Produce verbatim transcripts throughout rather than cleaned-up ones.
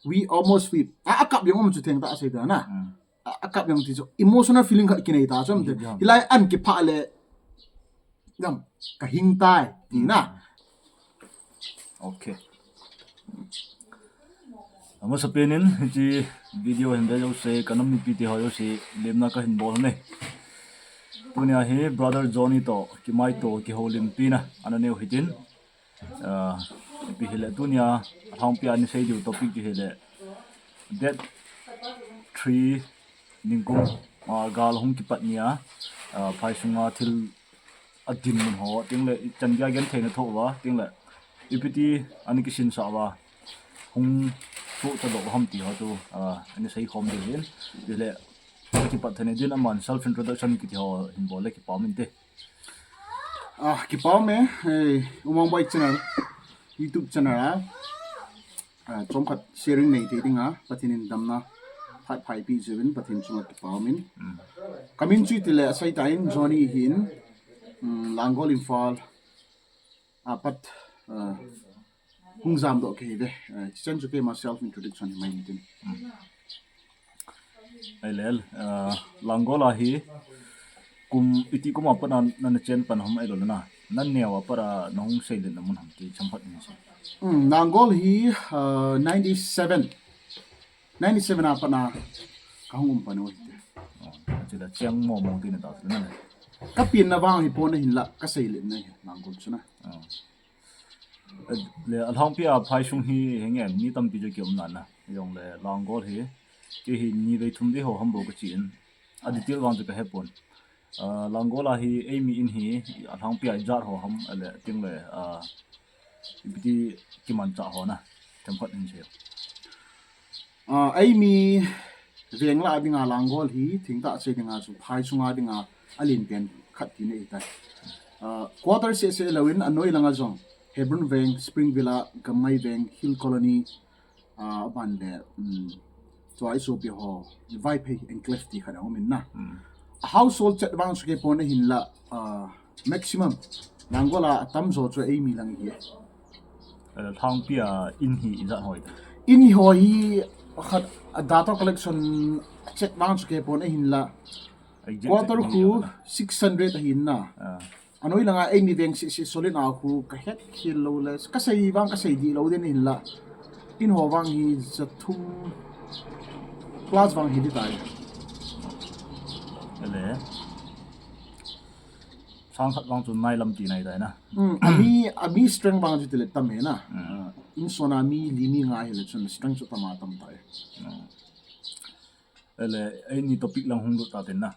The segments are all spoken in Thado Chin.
we almost weep. A, a kap jong um chu thengtah a sei ta na. Hmm. A, a kap jong ti chu emotional feeling khat kinei ta chu um te. Jong. Hilai an kipah le, jam, ka hing tai, ti na. Hmm. Okay. Amasapen in, hiche video hin ve jouse, ka nam mipi te ho jouse, lemna kahin bol u ahi. Tunia hi Brother Johnny toh, kimaito, kihoulimpi na, ana neiu hitin. Ah, ipi hile tunia, alhangpia ana sei diu topic chu hile, Date three, ningkum, ah, gal hung kipat nia, ah, phai sunga thil adinmun ho, tingle, chan geiya genthei na thoh uva, tingle, ipi ti ana kisinsah uva, hung thoh taloh ham ti ho chu, ah, ana seikhom diu ahin, tile, akipat theina din aman self introduction kiti ho hin bol le kipa um inte. Ah, kipa um e, eh, Umang Boy channel, YouTube channel a, ah, chomkhat sharing nei thei dinga, Pathen in damna phat pha eipeh jeh uvin, Pathen chunga kipa um in. Mm. Ka min chu itile asei tan Johnny ahin, mm, Langol Imphal a pat, ah, hung jamdoh kahi uve. Ah, hichan chu keima self introduction hi mai in tin. Mm. Ahile, ah, Langol a hi kum, iti kum a pat na, na, na chen pan ham ahilou le na, na neo a pat a na hung seilet na mun ham ti chomkhat in sei. Hmm, Langol hi, ah, ninety seven. Ninety seven a pat na ka hung um pan u ahi te. Oh, chule cheng mo mo ti na ta na le. Ka penna vang hi pon ahinla, ka seilet na hi Langol chu na. Oh. Le, alhangpia phai sung hi henge, mi tampi chu kium nan na. Jongle Langol hi, kei hi ni vei thum vei ho ham bou kachi in. A detail vang chu kahe pon. Ah, Langol a hi, eimi in hi, alhangpia ijat ho ham, ale, tingle, ah, ipi ti kimanchah ho na. Themkhat hin sei. Ah, eimi veng lah a dinga Langol hi, thengtah a sei dinga chu phai sunga dinga alen pen khat tina ahitai. Ah, quarter seh seh louvin anoi langa jong Hebron Veng, Springville a, Gamngai Veng, Hill Colony, ah, aban le, um, chua isopi ho, Vaiphei Enclave ti khat aum in na. Hmm. A household chet vang chu kei pon ahinla, ah, maximum Langol a atamjo chu eimi lang ahi. Eh, alhangpia in hi ijat ho ahi? In ho hi khat a data collection chet vang chu kei pon ahinla. Exact quarter in hi khu six hundred ahin na. Ah. Anoi langa eimi veng seh seh solid a khu kahet khel lou le. Kasei vang kasei dih lou den ahinla. In ho vang hi jathum plus vang hi ding tai. Ele. Sang khat vang chu nai lam ti nai tai na. Hmm, ami, ami strength vang chu tile tam ahi na. Hmm. Ah, insung a mi li mi nga hile chun strength chu tam a tam tai. Hmm. Ele, eini topic lang hung lut ta tin na.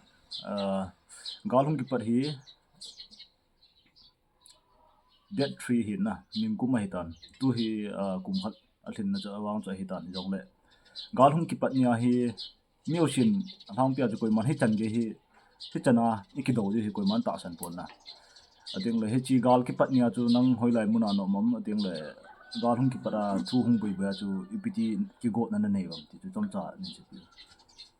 Ah, gal hung kipat hi date three ahi na, ningkum ahi tan. Tu hi, ah, kum khat alhin na chu avang chu ahi tan jongle. Gal hung kipat nia hi, mi usin, alhangpia chu koiman hichan gei hi, hichan a, i kidou ding hi koiman tahsan pon na. Atingle, hiche gal kipat nia chu nang hoilai mun a na um am, atingle, gal hung kipat a, thu hung boi boi a chu, ipi ti kigotna na nei uvam ti chu, chomcha nei sei peh.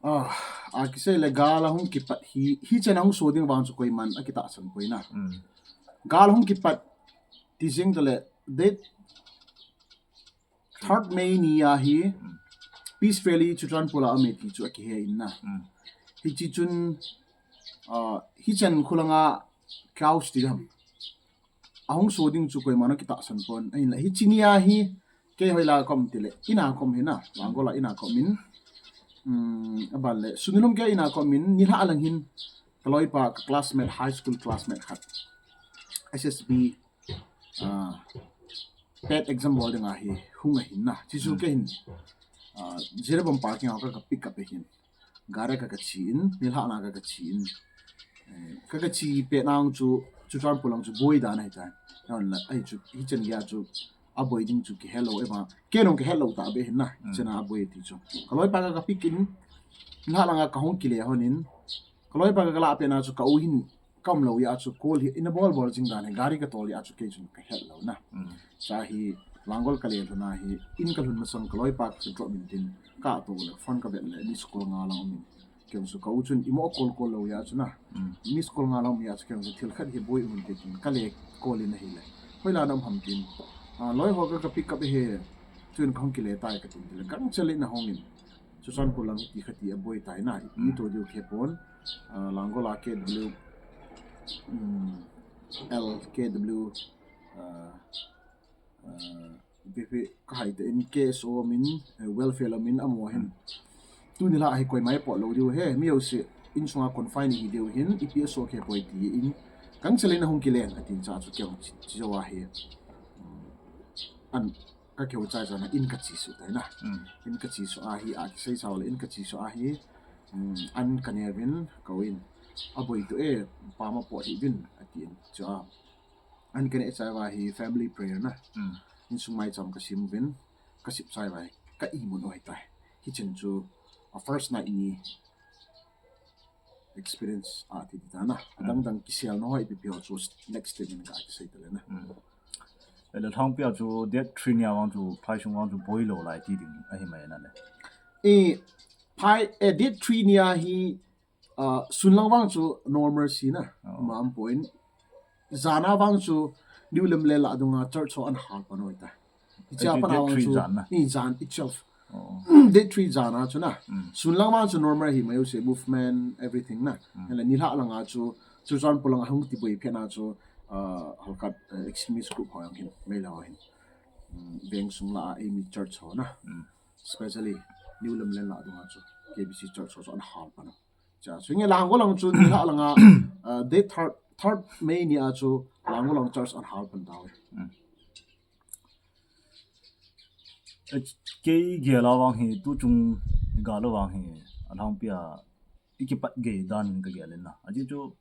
Ah, a kisei le gal ahung kipat hi, hichan a hung so ding vang chu koiman akitahsan poi na. Mm. Gal hung kipat ti jing tale, date third May ni a hi, mm, Peace Valley Churachandpur a um e ti chu akihe in na. Mm. Hiche chun, ah, hichan khu langa chaos ti ham. Ahung so ding chu koiman akitahsan pon. Ahinla, hiche ni a hi, kei hoilai a ka um tile, in a ka um ahi na, Langol a in a ka um in. Um, aban le, sun nilum gei in a ka um in, nilhah lang hin, ka loipa, ka classmate, high school classmate khat. S S B, ah, pet exam bol ding ahi, hung ahin na. Hiche chu, hmm, kei hin, ah, Jiribam parking a ka, ka pick up ahin. Gari a ka, ka che in, nilhah na ka, ka che in. Eh, ka, ka che pet na chu, Churachandpur lang chu boi dan ahi tai. Ahinla, ahi chu, hichan gei a chu, aboi ding chu kihe lou, eva. Kei jong kihe lou ta be hin na, mm, chan a aboi ti chu. Ka loipa ka, ka pick in, nilhah langa ka hung kile hon in, ka loipa ka, ka lah pet na chu ka u hin, ka um lou jeh a chu call hi, in a bol bol jing dan hi, gari ka tol jeh a chu kei chun ka het lou na. Mm. Cha hi, Langol ka le lhun a hi, in ka lhun masang ka loipa ka chu drop in tin, ka to le, phone ka vet le, miss call nga lang um in. Kei chu ka u chun, imo call call lou jeh a chu na. Mm. Miss call nga lang um jeh a chu kei chu thil khat hi boi um in tin, ka le call in ahile. Hoilai a na um ham tin. Ah, loi ho ka, ka pick up ahi. Tun kahung kile tai kati le, gangchel in ahung in. Churachandpur lang ti kha ti aboi tai na, ipi to diu khe pon. Ah, Langol a K W, um, L K W, ah, ah, ipi ipi ka hai te in K S O min, eh, welfare la min amo hin. Tuni la hi koima pot lou diu he, mi jouse insunga confine hi diu hin, ipi aso khe poi ti in. Gangchel in ahung kilen, atin cha chu keu chi, chi jo a hi. Um, an ka keu chai chana in ka chi su tai na. In ka chi su a hi a kisei sao le in ka chi su a hi, um, an ka ne vin ka win. Aboi to e, pa ma po hi vin, atin cha. An ka ne chai va hi family prayer na. Insung mai cham ka sim vin, ka sip chai va hi, ka imu noi tai. Hi chen chu a first night ni experience a ti ta na. Adang dang kisel no ipi ipi ho chu next step in ka kisei ta le na. Ele thang pia chu date three ni a vang chu phai sung vang chu boi lou lai ti ding ahi mai na le. E phai, eh, date three ni a hi, ah, sun lang vang chu normal si na. Ma am point. Jan a vang chu New Lamlen la dunga church ho an hal pan oi ta. Hiche a pat a vang chu, ni jan itself. Date three jan a chu na. Sun lang vang chu normal hi mai u se movement, everything na. Hele ni lha lang a chu, Churachandpur lang a hung ti boi phet na chu, ah, halkat, eh, extremist group ho jong hin, Meitei ho hin. Mm, veng sung la a eimi church ho na. Especially New Lamlen la dunga chu, K B C church ho chu an hal pan o. Cha, so nge Langol lang chu ni lha lang a, ah, date third, third May ni a chu Langol lang church an hal pan ta ve. Kei gel a vang hi, tu chung gal a vang hi, a lhangpi a i kipat gei dan in ka gel in na. A chi chu,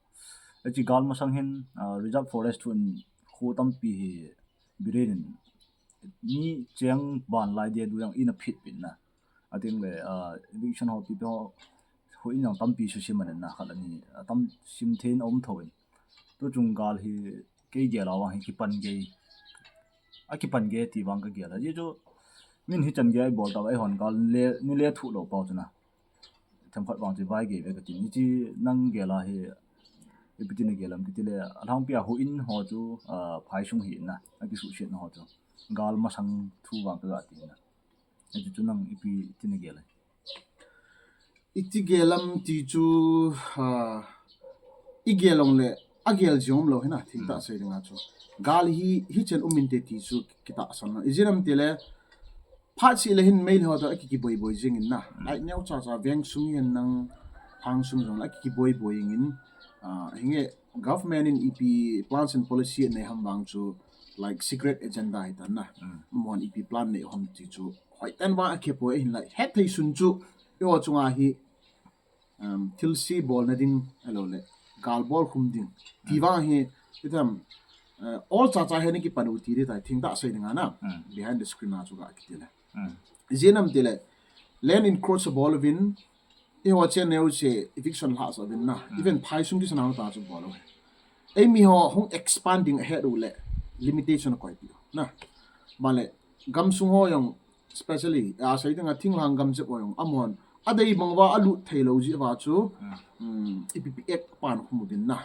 a chi gal masang hin, ah, reserve forest thu in kho tampi hi Biren in mi cheng ban lai dia du jong in a phit pin na. A ting le, ah, eviction ho pi pi ho, ho in jong tampi su sim an na, khat ani, a tam sim thein a um tho in. Tu chung gal hi kei gel a vang hi kipan gei. A kipan gei ti vang ka gel a. Ji chu min hi chan gei bol ta vai hon gal le, ni le thu lo pau chu na. Themkhat vang chu vai gei ve ka ti. Ni chi nang gel a hi, ipi ti na gel am kiti le, a lhangpi a ho in ho chu, ah, phai sung hi na, a kisu shet na ho chu. Gal masang thu vang ka ga ti na. A chu chu nang ipi ti na gel a. Iti gel am ti chu, ah, i gel long le, a gel jong lou hi na, thingtah sei ding a chu. Gal hi, hi chen um inte ti chu kitahsan na. Ijeh inem ti le, phat seh le hin Meitei ho to a ki, kiboi boi jing in na. Ai neo cha cha veng sung hin nang, hang sung jong la ki, kiboi boi jing in. Ah, hinge government in ipi plans and policy nei ham vang chu, like, secret agenda hi tan na. Mon ipi plan nei ham ti chu. Hoi tan vang a khe poi hin lai. Het thei sun chu, i ho chunga hi, um, thilse bol na ding, alo le, gal bol khum ding. Ti vang hi, itam, uh, ol cha cha hi ni kipan u ti di tai, thingtah sei ding a na, behind the screen a chu ga kiti le. Ijeh inem ti le, land encroach bol vin, i ho chen neo che eviction lha sa vin na, even phai sung kisan hang ta chu bol u. Eimi ho hung expanding ahead u le, limitation koi pi u na. Ba le, gam sung ho jong, especially, a sei ding a thinglhang gam jep ho jong, amon, a dei bang va a lut thei lou ji va chu, um, ipi pi ek pan khum u din na.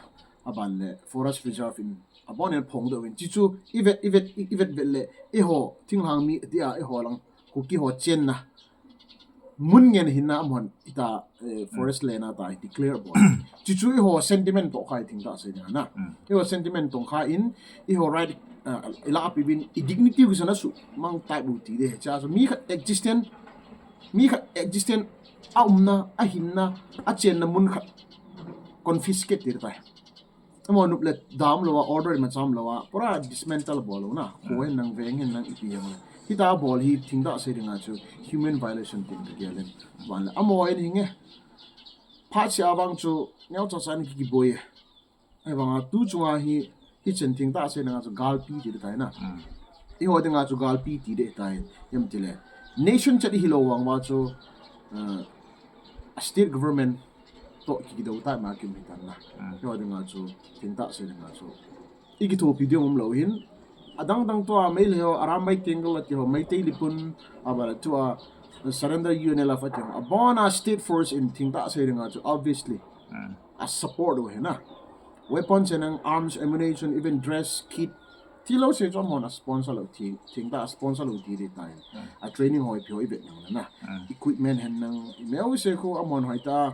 A ban le, forest reserve in, a bon en phong do vin. Chi chu, i vet, i vet, i vet vet le, i ho, thinglhang mi, ti a, i ho lang, Kuki ho chen na. Mun ngen hin na amon, ita, eh, forest land a ta declare bol. Chi chu i ho sentiment to khai thingtah sei ding a na. I ho sentiment to khai in, i ho right, ah, i la api bin, i dignity kisan a su, mang type u ti de. Cha chu mi khat existence, mi khat existence, a um na, a hin na, a chen na mun khat confiscate ti tai. Amon nup le dam lou a, order ma cham lou a, pura dismantle bol lou na. Ko hen nang veng hen nang ipi hen le. Hita bol hi thingtah sei ding a chu human violation tin ka gel in. Ban le, amon hin nge. Phat seh a vang chu, neo cha cha ni ki, kiboi. Ai vang a tu chunga hi, hi chen thingtah sei ding a chu galpi ti de tai na. I ho ding a chu galpi ti de tai. Em ti le. Nation chat hi lou vang va chu, uh, a state government to ki, kido ta ma kim hi tan na. Yo ding a chu, thingtah sei ding a chu. I kithopi ding um lou hin. Adang dang to a Meitei ho, Arambai Tenggol a ti ho, Meitei Leepun, a ba la tu a, surrender U N L F a ti ho. A bon a state force in thingtah sei ding a chu, obviously. A support u hi na. Weapons and arms, ammunition, even dress, kit, tilou se chu amahon a sponsor lou ti, thengtah a sponsor lou ti ding tai. A training ho ipi ho ivet nang na. Equipment hen nang, imeu se khu amahon hoitah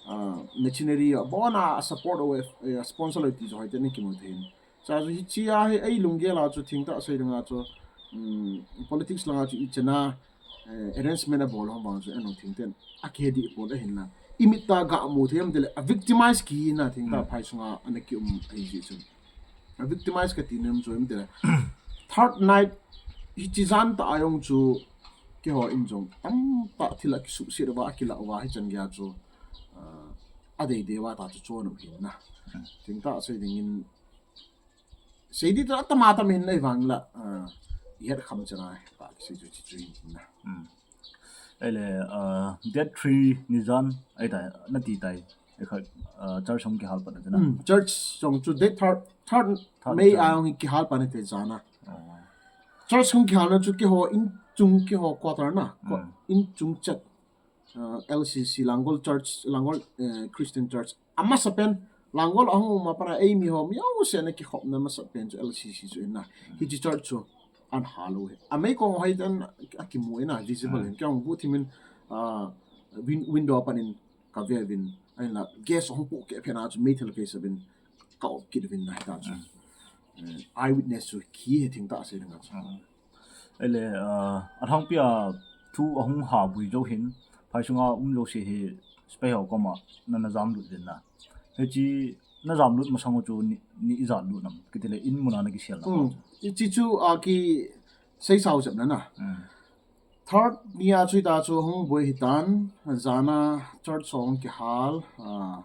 a, machinery abon a support lou, eh, sponsor lou ti chu hoitah in kimu thei in. Chuche chu hiche a hi ei lunggel a chu thengtah sei dinga chu, um, politics langa chu ichan a, eh, arrangement abol ho vang chu anung thengtah in akihe deh pon ahinla. Imit a gamu thei em tile, a victimize kihi na thengtah phai sunga ana kium ahi jeh chun. A victimize kati nom chu em tile. Third night hiche jan tah a jong chu keiho in jong tamtah thil akisuhset uva, akilah uva, hichan geiya chu, ah, adei dei uva tah chu chon u ahin na. Thengtah sei dingin, sei ding tah atam atam ahin na, ahivang la, ah, ihet kham chan a, tah kisei chu hiche chu ahin na. Ahile, ah, date three ni jan, ahitai, nati tai, eh, khat, ah, church hung kihal pan ahi na. Hmm, church jong chu date third, third May a hung kihal pan ahi te jan a. Church hung kihal na chu keiho in chung, keiho quarter na, in chung chet, ah, L C C, Langol Church, Langol, eh, Christian Church. Amasapen, Langol ahung um a pat a eimi ho, mi ho se ana kikhopna masapen chu L C C chu ahin na. Hiche church chu ana hal u ahi. Amei kong ho hi dan akimu ahi na, visible ahin. Kei hung bu thim in, ah, win-, window a pat in kave uvin. Ahinla, gas hung pohkeh phat na chu meithal kei sa uvin, ka op kit uvin na hita chu. Eh, eyewitness chu kihe thengtah sei dinga chu. Ahile, ah, alhangpi a thu ahung ha bui jou hin, phai sunga um jouse hi sepai ho koma na, na jam lut uvin na. Hiche na jam lut masang u chu ni, ni ijat lut nam, kiti le in mun a na kisel na. Hmm. Hiche chu, ah, kisei sao jep na na. Third ni a chu hita chu hung boi hitan, jan a church hung kihal, ah,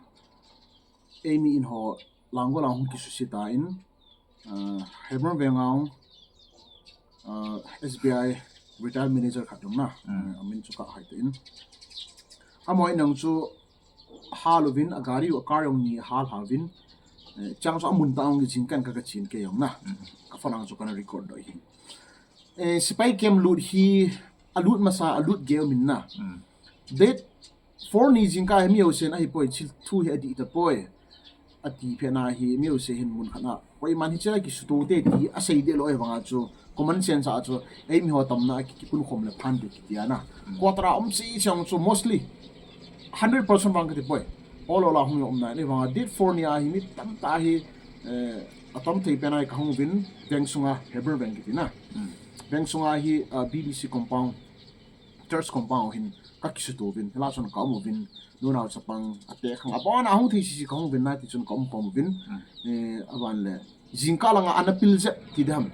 eimi in ho Langol a hung kisuhset tan, ah, Hebron Veng a hung, ah, S B I retired manager khat um na, ah, amin chu ka hai te in. Amaho in jong chu hal uvin, a gari u a car jong ni hal hal uvin, eh, chang chu amun tah a hung kijing kan ka, ka chen kei jong na. Ka phone a chu kana record doh ahin. Eh, sepai camp lut hi, alut masa, alut gei um in na. Date four ni jingkah hi mi jousen ahipoi, hiche thu hi adih tapoi, ati phat na hi mi jouse hin mun khat a, koiman hiche a kisuto te ti asei deh lou ahivang a chu, common sense a chu, eimi ho tamna a ki, kipunkhom le phan te kiti a na. Quarter a um sese jong chu mostly hundred percent vang kati poi. Ol ol a hung jong um nai, ahivang a date four ni a hi mi tamtah hi, eh, atam thei pen a hi ka hung uvin, veng sunga, Hebron Veng kiti na. Veng sunga hi, ah, B B C compound, church compound hin ka kisuto uvin, hila chun ka um uvin, nunao chapang, ate khang, abon a hung thei sese ka hung uvin na, ti chun ka um khom uvin, eh, aban le, jingkah langa ana pil jep ti dam.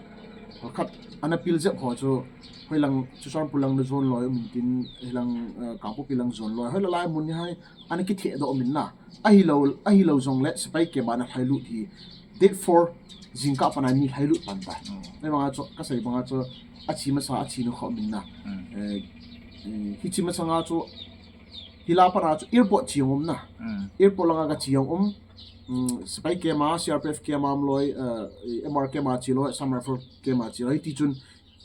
Khat ana pil jep ho chu, hoilang, Churachandpur lang na jon loi um in tin, hilang, eh, Kangpokpi lang jon loi, hoilang lai mun ni hai, ana kitheh doh um in na. Ahilou, ahilou jongle, sepai camp a na lhailut hi, date four, jingkah pat a mi lhailut pan tai. Ahivang a chu, ka sei bang a chu, ache masa, ache nu kha um in na. Eh, eh, hiche masang a chu, hila pat a chu, airport che jong um na. Airport langa ka che jong um. Mm, sepai camp a, C R P F camp a um loi, eh, M R camp a che loi, Assam Rifle camp a che loi. Hiti chun,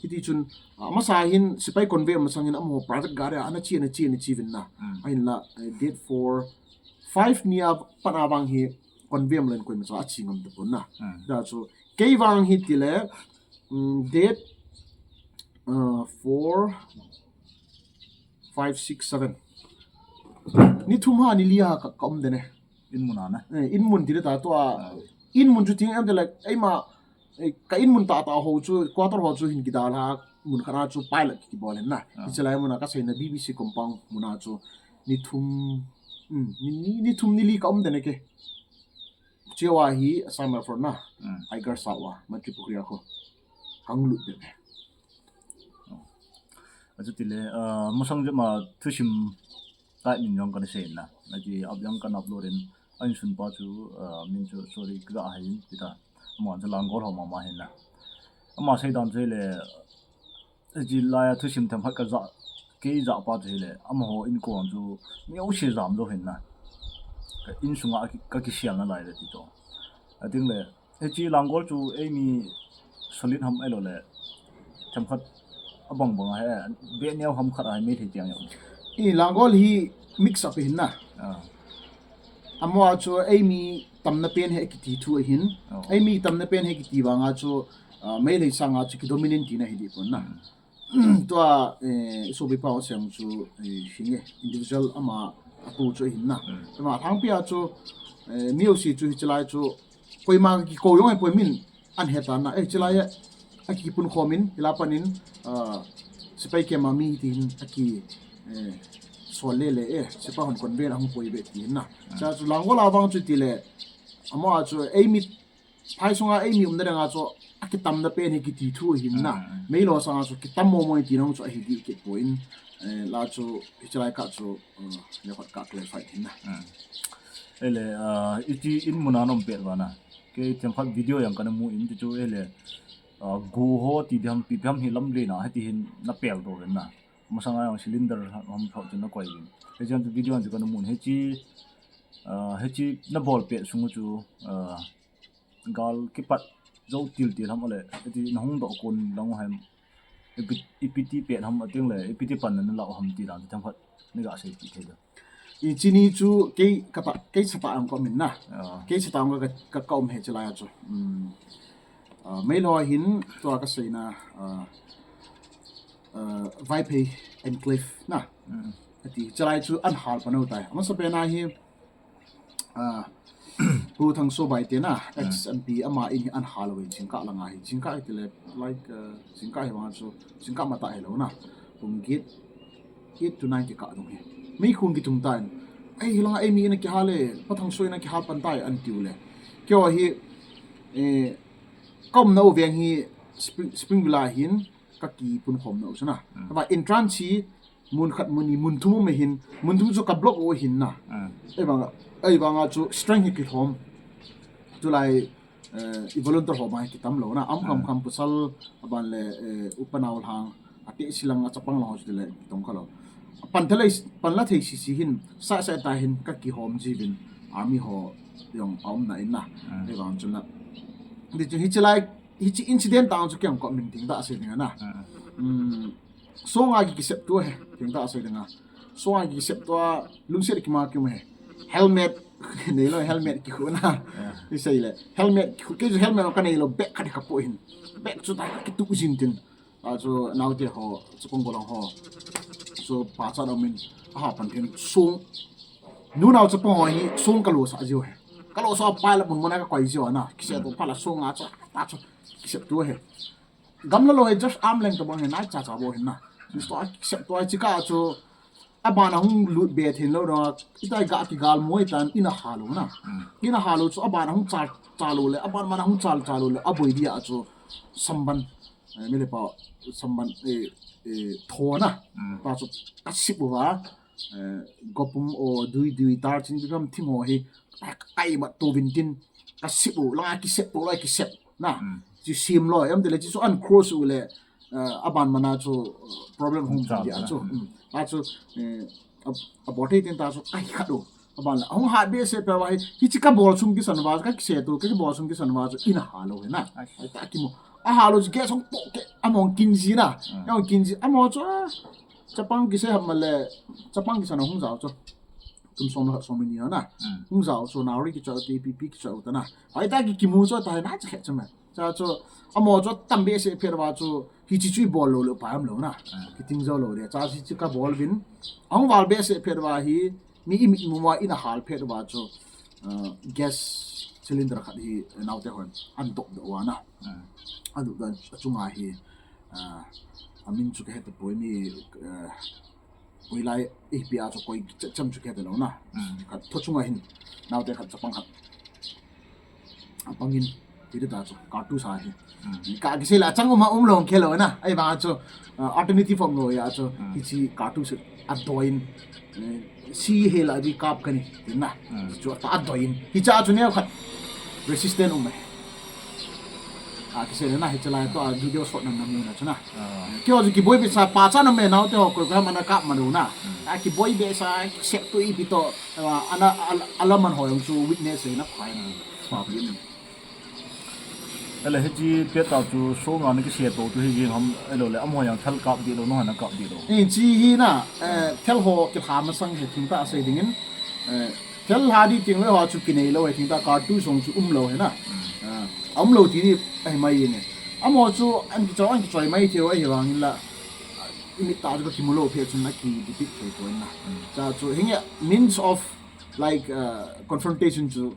hiti chun, ah, masa hin sepai convoy masang hin amaho private gari a, ana che, ana che, ana che uvin na. Ahinla, eh, date four, five ni a pat a vang hi convoy a um loi in koima cha ache ngam tapon na. Hita chu, kei vang hi tile, mm, date, ah, four, five, six, seven. Ni thum ha, ni li ha ka, ka um den e. In mun a na. Eh, in mun ti le ta tua. In mun chu ting em te le, eima, eh, ka in mun tah tah ho chu, quarter ho chu hin kidal a, mun khat a chu pilot kibol hen na. Hiche lai mun a ka seina B B C compound mun a chu, ni thum, mm, ni, ni, ni thum ni li ka um den e kei. Chua hi Assam Rifle na, Tiger South a, Mantripukhri a kho. Ka hung lut den e. Achuti le, ah, masang jep ma thusim tai min jong kana sei na. Aji up jong kana upload in, a insunpa chu, ah, min chu sorry ka ga hai in, ti ta. Ama chu Langol ho mama hin na. Ama sei dan chu le, aji lai a thusim themkhat ka ja, kei ja pa chu le, amaho in kon chu, mi u si jam lou hin na. Ka insunga ka ki, ka kisel na lai le ti to. Ating le, Hiche Langol chu eimi solid ham ahilou le, themkhat abang bang a he, be neo ham khat a he, Meitei tiang jong. I Langol hi mix up hin na. Ah. Amaho chu eimi tamna pen he kiti thu ahin. Oh. Eimi tamna pen he kiti vang a chu, Ah, Meitei sanga chu kidominate tina hi dih pon na. Tua, eh, isopipa Osem chu, eh, hinge, individual ama atu chu ahin na. Ama thangpi a chu, eh, mi jouse chu hichelai chu koima kikou jong ahipoi, min ahin het tan na. Eh, hichelai a, akipunkhom in, hilai panin, ah, sepai kema mi tin aki, eh, sol le le, eh, sepai hon convey ahung poi be tin na. Cha chu langol a vang chu tile, ama chu eimi phai sunga eimi umna dinga chu akitamna pen hi kiti thu ahin na. Meilhei sanga chu kitam momo in tina chu ahi dih kit poi, eh, la chu hichelai kah chu, eh, le khat ka clarify hin na. Ele, ah, iti in muna nom pet vana. Kei themkhat video jong kana mu in ti chu ele, ah, gu ho ti diham pi pi ham hi lamlen a hiti hin na pel doh ven na. Masanga jong cylinder ham tho chu na koi vin. Hiche chu video chu kana mun hiche, ah, hiche na bol pet sung chu, ah, gal kipat jou til til ham ale, hiti na hung doh kon lang u ham, ipi, ipi ti pet ham ating le, ipi ti pan na la u ham ti dan themkhat ni ga sei ti thei da. Hiche ni chu kei kata, kei sata ang ko min na. Ah. Kei sata ang ka, ka, ka um hichelai a chu. Hmm. Ah, Meilhei hin tua ka seina, ah, ah, Vaiphei Enclave na. Hmm. Ati, hichelai chu ahin hal pan u tai. Amasapen a hi, ah, Pu Thangsobai te na, ex M P ama in hi ahin hal uve, jingkah langa hi. Jingkah hi tile, like, ah, jingkah hi vang chu, jingkah matah hilou na. Pung get, eight to nine kikah dung hi. Meikhu kitung tan. Ei, hilanga eimi in akihal e, Pa Thangso in akihal pan tai ahin tiu le. Keiho hi, eh, ka umna u veng hi Spring, Springville a hin ka kipunkhomna u chu na. Hmm. Ava entrance hi mun khat mun ni mun thum um ahin, mun thum chu ka block u ahin na. Hmm. Ahivanga, ahivanga chu strength hi kilhom. Tulai, eh, i volunteer ho ma hi kitam lou na. Am kham kham pasal aban le, eh, upa nau lang, ateh silang a chapang lang ho chu tile kitong kha lou. Pan thalei, pan la thei sisi hin, sa sa ta hin ka kihom jiuvin army ho jong aum na in na. Hmm. Ahivang chu na. Hiche, hichelai, hiche incident tang chu kei jong ka min thengtah sei ding a na. Hmm. Hmm. Songa ki, kisep tua hi, thengtah sei ding a. Songa ki, kisep tua, lungset kima kimu hi. Helmet, neilou helmet kikhu na. Yeah. Isei le. Helmet kikhu, kei chu helmet ka neilou, bag khat kapu hin. Bag chu ta kitu jin tin. A chu naote ho, chapang gollhang ho. Chu pachat aum in, aha pan tin song. Nunao chapang ho hi song ka losah jiu hi. Ka losah pai la mun mun a ka koi jiu a na. Kisep tua phat la songa chu, ta chu, kisep tua hi. Gamla lou hi just arm length tabang hi nai cha cha bou hin na. Ni tua kisep tua chika chu aban a hung lut be thin lou na. Itai ga kigal moi tan in a hal u na. Hmm. In a hal u chu aban a hung cha cha lou le, aban man a hung cha cha lou le, aboi dia chu samban. Eh, mi le pa samban, eh, eh, tho na. Hmm. Ta chu kasip uva. Eh, gopum o dui dui tar chin bi kam thing ho hi. Ai mat to vin tin. Kasip u, la kisep u, la kisep. Na. Hmm. Chu sim lou, em tile chu uncross u le, eh, aban man a chu, eh, problem hung cha dia na. Chu. Hmm. A chu, eh, a, abol thei tin ta chu kai khat u. Aban la, hung hat behseh pet uva hi, hiche ka bol sung kisan uva, ka kise tu, ka bol sung kisan uva chu in a hal u hi na. Ai. Ai ta kimu. A hal u chu gas hung poh keh, amahon kin ji na. Hmm. Amahon kin ji, amaho chu, ah, chapang kise ham ma le, chapang kisan hung jao chu. Kum som le khat som ni na. Hmm. Hung jao chu, naori kichoi, T P P kichoi u ta na. Ai ta ki kimu chu ta hi na cha khe chu ma. Cha chu, amaho chu tam behseh pet uva chu, hiche chu i bol lou le upai um lou na. Ah. Kiting jou lou le. Cha hiche ka bol vin. Ahung val behseh pet uva hi, mi i mit mu uva in a hal pet uva chu, ah, gas cylinder khat hi naote hon ahin dop doh uva na. Ah. Ahin dop doh a chunga hi, ah, amin chu ka he tapoi mi, ah, Hoilai ipi a chu koi cham chu kei te lou na. Hmm. Khat tho chunga hin naote khat chapang khat. Apang in ti ta chu cartridge a hi. Hmm. Ka kisei la chang um a um lou kei lou na. Ahivang chu, uh, alternative um lou a chu. Hmm. Hiche cartridge a doi in, eh, si he la bi kap kani. Tin na. Hmm. Chu ta doi in. Hiche a chu neo khat resistant um e. A, kisei na, hichelai tua video shot na namu na chu na. Ah. Keiho chu kiboi behseh, pachat na me naote ho koi koi ham ana kap ma lou na. Hmm. A, kiboi behseh, sep tu ipi to, a, ana, a, alaman ho jong chu witness na phai na. Pa bi ni. Ele hiche pet tau chu songa na kise to tu hi jing ham, elo le amaho jong thal kap di lou, nangho na kap di lou. Eh, hiche hi na, eh, thal ho kilha masang hi thengtah sei ding in, eh, thal lha di teng le ho chu kinei lou hi thengtah, cartridge jong chu um lou hi na. Hmm. Ah. Aum lou ti di ahi mai jeng e. Amaho chu an kichoi, an kichoi mai thei u ahi vangin la, i mit a chu ka kimu lou phe chun a ki depict thei pon na. Cha chu hinge means of, like, uh, confrontation chu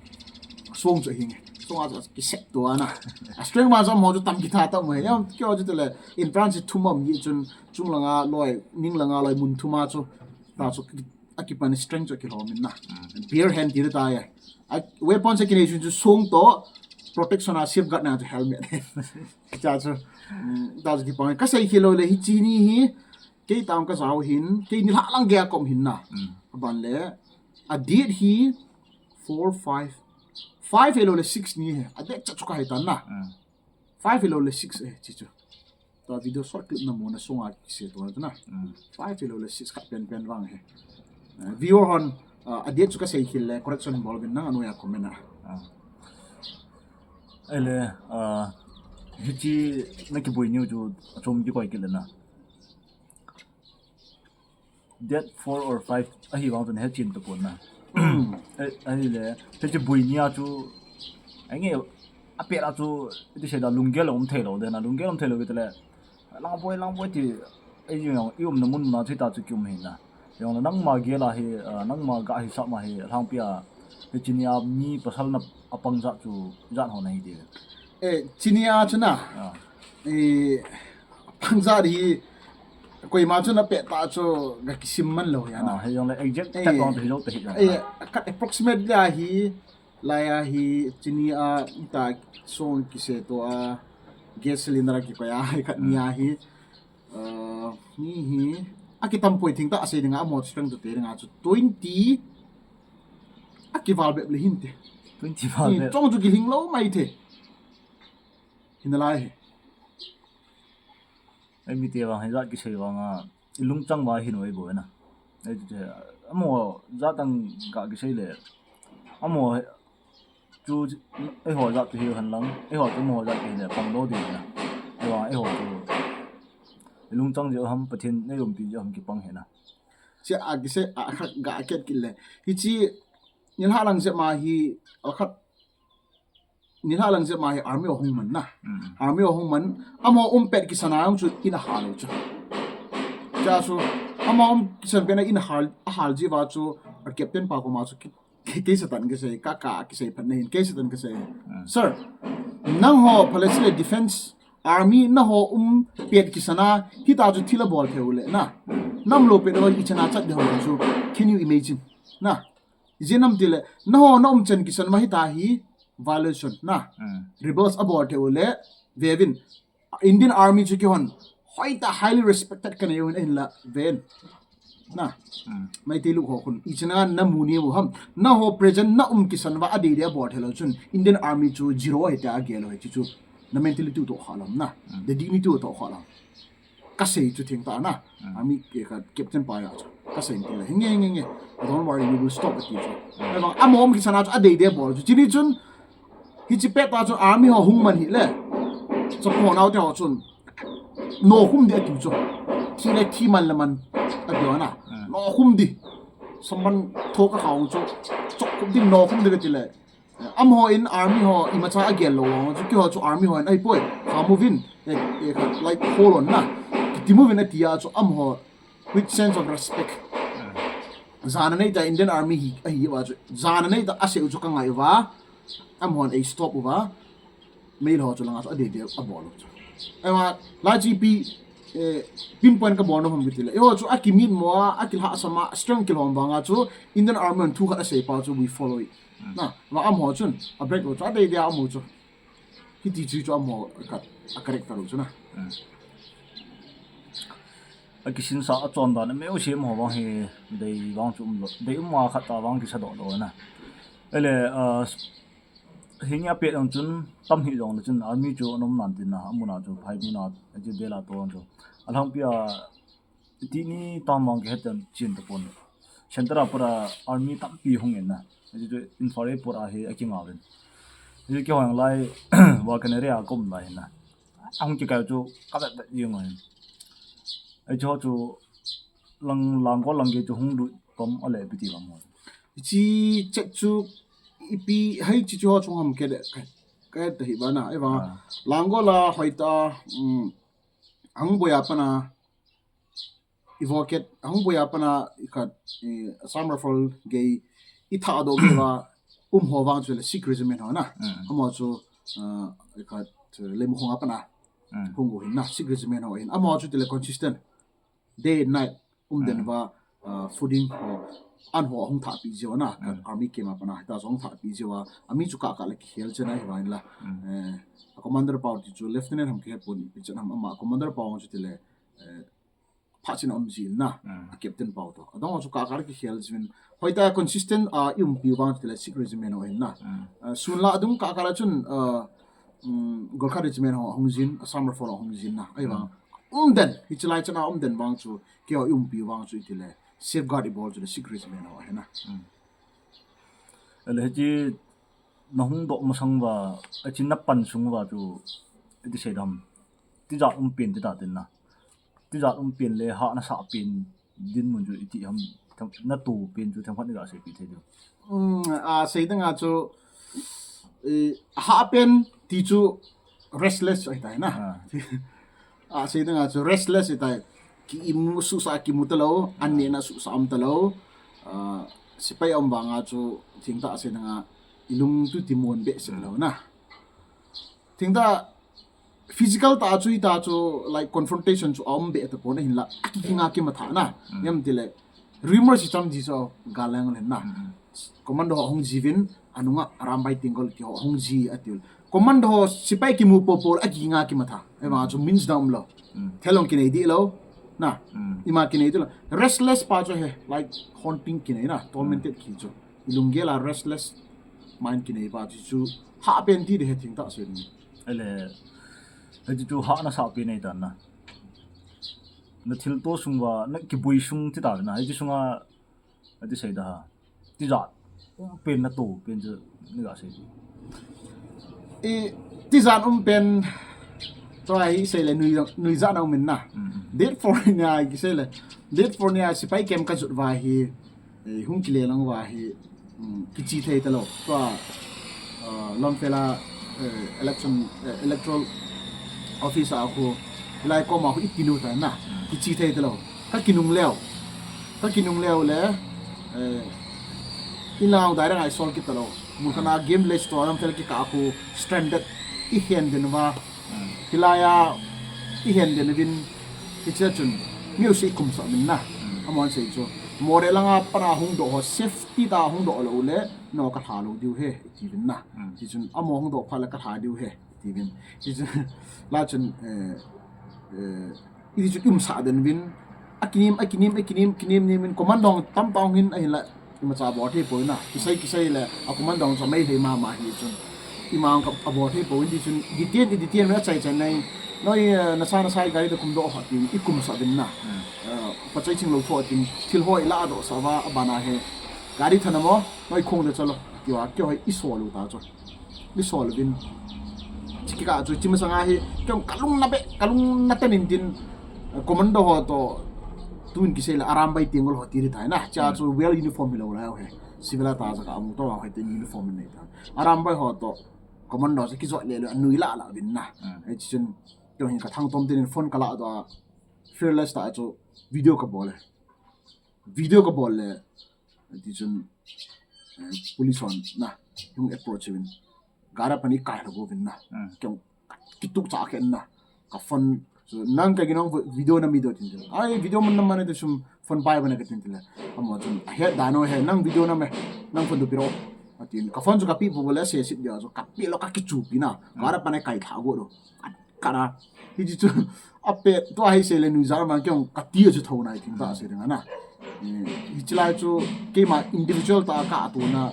song chu hinge. Song a chu ki set to ana. A strength ma chu amaho chu tam kitha ta mai. Yam kyo chu tele in France thum am hi chun chung langa loi, ning langa loi mun thum a chu. Ta chu ki a kipan strength chu kilhom in na. Bare hand ti ta ya. A weapon chu kinei chu song to protection a safeguard na chu helmet. Cha chu, mm, ta chu kipang. Ka sei khel lou le hi chi ni hi. Kei tang ka zau hin. Kei ni la lang ge a kom hin na. Aban le. A date hi four, five. Five hi lou le six ni hi. A date cha chu ka hai tan na. Five hi lou le six eh, chi chu. Ta video short clip na mu na song a kise to na. Five hi lou le six khat pen pen vang hi. Eh, viewer hon, ah, a date chu ka sei khel le correction bol vin na, anoiya comment a. Ele, ah, hichi na kibui niu chu a chom kikoi kit le na. Date four or five ahi vang chun he chin to pon na. Eh, ahi le, he chi bui nia chu, ai nge, a pet a chu, ti sei da lunggel um thei lou de na, lunggel um thei lou kit le, lang boi, lang boi ti, ai yong, i um na mun na chi ta chu ki um hi na. Yong la nang ma gel a hi, ah, nang ma ga hi sa ma hi, lang pia, he chi nia mi pasal na a pang ja chu, ja ho na hi de. Eh, chi nia chu na. Ah. Eh, pang ja hi, koima chu na pet ta chu ga kisim man lou ya na. Ah, he yong le exact Eh, tat wang te hi lou te hi ya. Eh, kat approximate la hi, la ya hi, chi nia ta song kise to a, gas cylinder a kikoi a, kat nia hi. Uh, ni hi, a kitam poi thing ta, a sei dinga, a mo strength to te dinga chu twenty, a kival bep le hin te. Twenty val Ni bep. Chong chu kiling lou mai the. Hin lai he. Ai mi te vang, he ja kisei vang a, i lungchang va hin oi bo na. Ai chu te, amo ja tang ka kisei le. Amo he, chu, ei ho ja tu hi han lang, ei ho chu amo ja ki le pang lo di na. Ei ho, ei ho chu. I lungchang je ham Pathen nei um ti je ham kipang he na. Chi a kisei a khat ga ket kit le. Hi chi, ni la lang je ma hi, a khat Nilhah lang jep ma hi army a hung man na. Army a hung man. Amaho um pet kisan a jong chu in a hal u chu. Cha chu, amaho um kisan pet na in a hal, a hal jiu va chu, a captain pa koma chu ki, ki, kei Satan kisei, ka, ka, kisei phat na hin, kei Satan kisei. Sir, nangho Palestine Defense Army naho um pet kisan a, hita chu thil a bol thei u le na. Nam lo pet a i chan a chat ding ho chu, can you imagine? Na. Ijeh inem itile, naho na um chan kisan ma hita hi violation na. Rebels a bol thei u le, vevin. Indian Army chu kihon, hoitah highly respected kanei u ahin la, ven. Na. Meitei lukh ho khun, ichan a na mu ni u ham. Naho present na um kisan va a dei dei a bol thei lou chun, Indian Army chu zero ahi tia a gel u ahi chu chu. Na mentality u toh kha lam na. The dignity u toh kha lam. Kasei chu theng tah na. Army ke ka captain pa ya chu. Kasei ti le, hinge, hinge, hinge. Don't worry, we will stop ati chu. Ahivang, amaho um kisan a chu, a dei dei a bol chu. Chuni chun, hiche pet a chu army ho hung man hile. Support nau te ho chun. Nokhum ding ati chu. Thi le thi man le man. Ati na. Nokhum ding. Samban tho ka khau chu. Chok khum ding nokhum ding ati le. Amaho in army ho imacha a gel lou vang chu keiho chu army ho in ahipoi. Kha mu vin, eh, eh, kha, like, hold on na. Kiti mu vin ati a chu amaho with sense of respect. Jana nei ta Indian Army hi, ahi va chu. Jana nei ta a sei u chu ka ngai uva. Amaho in ei stop uva. Meilhei ho chu langa chu a dei dei a bol u chu. Ahivang, lai chi pi, eh, pinpoint ka bol nom ham kiti le. Eiho chu a kimin mo a, a kilhahsam a, strength kilhom vang a chu Indian Army in thu khat a sei pa chu we follow it. Na, ma amaho chun, a break lou chu, a dei dei a um u chu. Hiti chu chu amaho khat, a character u chu na. A kisinsa a chondan, a meu se amaho vang hi, dei vang chu um lou, dei um a khat ta vang kisa doh lou na. Ele, ah, hinge a pet jong chun, tam hi jong le chun, army chu a nom nan tin na, a mun a chu, phai mun a, a chu dela to chu. A lhangpi a, Tini tang vang kihet chan chin tapon. Center a pura army tampi hung in na. Achu chu Imphal pura hi a kinga uvin. Achu kihong lai Walkan area a kom lai na. Ahung kikai chu ka vet vet jing uvin. Achu chu lang lang ko lang ke chu hung lut kom ale piti lam mo. Chi chet chu ipi hai chi chu ho chung ham ke de. ka het ta hi ba na, ei vang. Ah. Langol a hoitah a, um, ahung boi a pat a, i voket, ahung boi a pat a, i khat, i, Assam Rifle gei, i thadoh gei va, um ho vang chu le Sixth Regiment ho na. Mm. Amaho chu, ah, i khat, eh, Leimakhong a pat a. Mm. Hung u hin na, Sixth Regiment ho hin. Amaho chu tile consistent. Day and night, um den va, ah, fooding ho, an ho hung thahpeh jiu na, ka Mm. army camp a pat a, hita chu hung thahpeh jiu a, ami chu kah kah le kikhel chen a hi vang la. Mm. Eh, a commander pau ti chu Lieutenant ham kihe pon, ipi chen ham ama, commander pau chu tile, eh, phat chen a um jin na, Mm. a captain pau toh. Adang chu kah kah le kikhel chen. Hoitah a consistent a i umpiu vang chu tile Sixth Regiment ho hin na. Mm. Ah, sun lah dung kah kah le chun, ah, um, Gorkha Regiment ho hung jin, Assam Rifle ho hung jin na. Ei vang. Mm. Um den, hiche lai chan a um den vang chu, keiho i umpiu vang chu itile, safeguard i bol chu le Sixth Regiment ho hi na. Mm. Ele hiche na hung doh masang uva, hiche na pan sung uva chu, iti sei dem. Tijat um pen ti ta tin na. Tijat um pen le hah na sah pen dinmun chu iti ham, them-, na to pen chu themkhat nei ga seipeh thei diu. Um, a sei ding a chu, eh, hah pen ti chu restless ahi tai na. Ah. A sei ding a chu restless ahi tai. Ki imu suhsah kimu talou, an nehna suhsah um talou. Ah, sepai a um vang a chu thengtah sei ding a i lung chu timon behseh lou na. Thengtah physical tah a chu, hita chu, like, confrontation chu a um be tapon ahinla, a kikinga kimatha na. Mm. Ipi ham itile, rumors hi cham ji chu gal lang len na. Mm. Commando ho hung jiuvin, anunga Arambai Tenggol kiti ho hung ji atiu. Commando ho sepai kimu popo a kikinga kimatha. Ei vang chu means dang um lou. Mm. Thil hung kinei dih lou. Na. Mm. Ima kinei dih lou. Restless pa chu hi, like, haunting kinei na, tormented Mm. ki chu. I lunggel a restless mind kinei pa chu chu hah pen ti ding hi thengtah sei ding. Ele, hiche chu hah na sah pen ahi tan na. Na thilto sung uva, na kiboi sung ti ta na. Hiche sunga, iti sei da ha. Tijat um pen na to pen chu nei ga sei. I tijat um pen tua hi sei le nui, nuijat na um in na. Mm. Date four nia kisei le. Date four nia sepai camp ka jot uva hi, eh, hung kile lang uva hi, mm, kiche thei talou. Tua, ah, Lamphel a, eh, election, eh, electoral office a khu, hilai koma khu i tinu ta na. Mm. Kiche thei talou. Ka kinung leu. Ka kinung leu le, eh, i nau dai dang a i sol kit talou. Mun khat a game village toh Lamphel kikah a khu stranded i hen den uva. Mm. Hilai a i hen den uvin hiche chun music i kumsah uvin na. Mm. Amahon asei chu. Moreh langa pat a hung doh ho safety tah a hung doh lou le, nangho ka lha lou diu ahi, iti uvin na. Mm. Tichun amaho hung doh phat le ka lha diu ahi, iti uvin. Tichun, la chun, eh, eh, iti chun i umsah den uvin. A kinim, a kinim, a kinim, kinim nim in commando tamtah hung in ahinla. Imacha abol thei poi na. Kisei, kisei le, a commando chu amei thei mama hi chun. Ima ka abol thei poi, tichun, detain, detain, achai chai nai. Noi, eh, nasa, nasa, i gari toh kumdoh hot in, i kumsah uvin na. Hmm. Eh, pachai ching lou tho tin, thil ho i ladoh sah uva, abana hi. Gari tha na mo, noi khong de chalo. Keiho, keiho i sol u ta chu. I sol uvin. Chiki ka chu, chi masanga hi, keiho ka lung na be, ka lung na ten in tin, eh, commando ho toh, tun kisei le Arambai Tenggol ho ti ri tai na. Cha chu well uniform hi lou lai ho he. Civil a ta ja ka amu toh, ho tin uniform nei ta. Arambai ho toh, commando chu kijot le le, anui la la uvin na. Hmm. Ei chun, keiho hin ka thangtom tin phone ka ladoh a, fearless ta chu, video ka bol e. Video ka bol le, tichun, eh, police hon na, hung approach uvin. Gari a pat in kai lha go uvin na. Hmm. Keiho kituk cha khen na. Ka phone, so, nang ka ginong video na mi do tin tin. Ai, video man na man de sum phone pai bana ka tin tin le. Amaho chun, ahet dan o he, nang video na me, nang phone do piro. Atin, ka phone chu ka pi bu le se sit dia, so ka pi lou ka kichupi na. Hmm. Gari a pat in kai lha go do. Ka, ka na, hiche chu, apet, tua hi sei le nuijat man keiho ka ti a chu tho nai thengtah sei ding a na. Eh, hiche lai chu, keima individual tah a ka tona,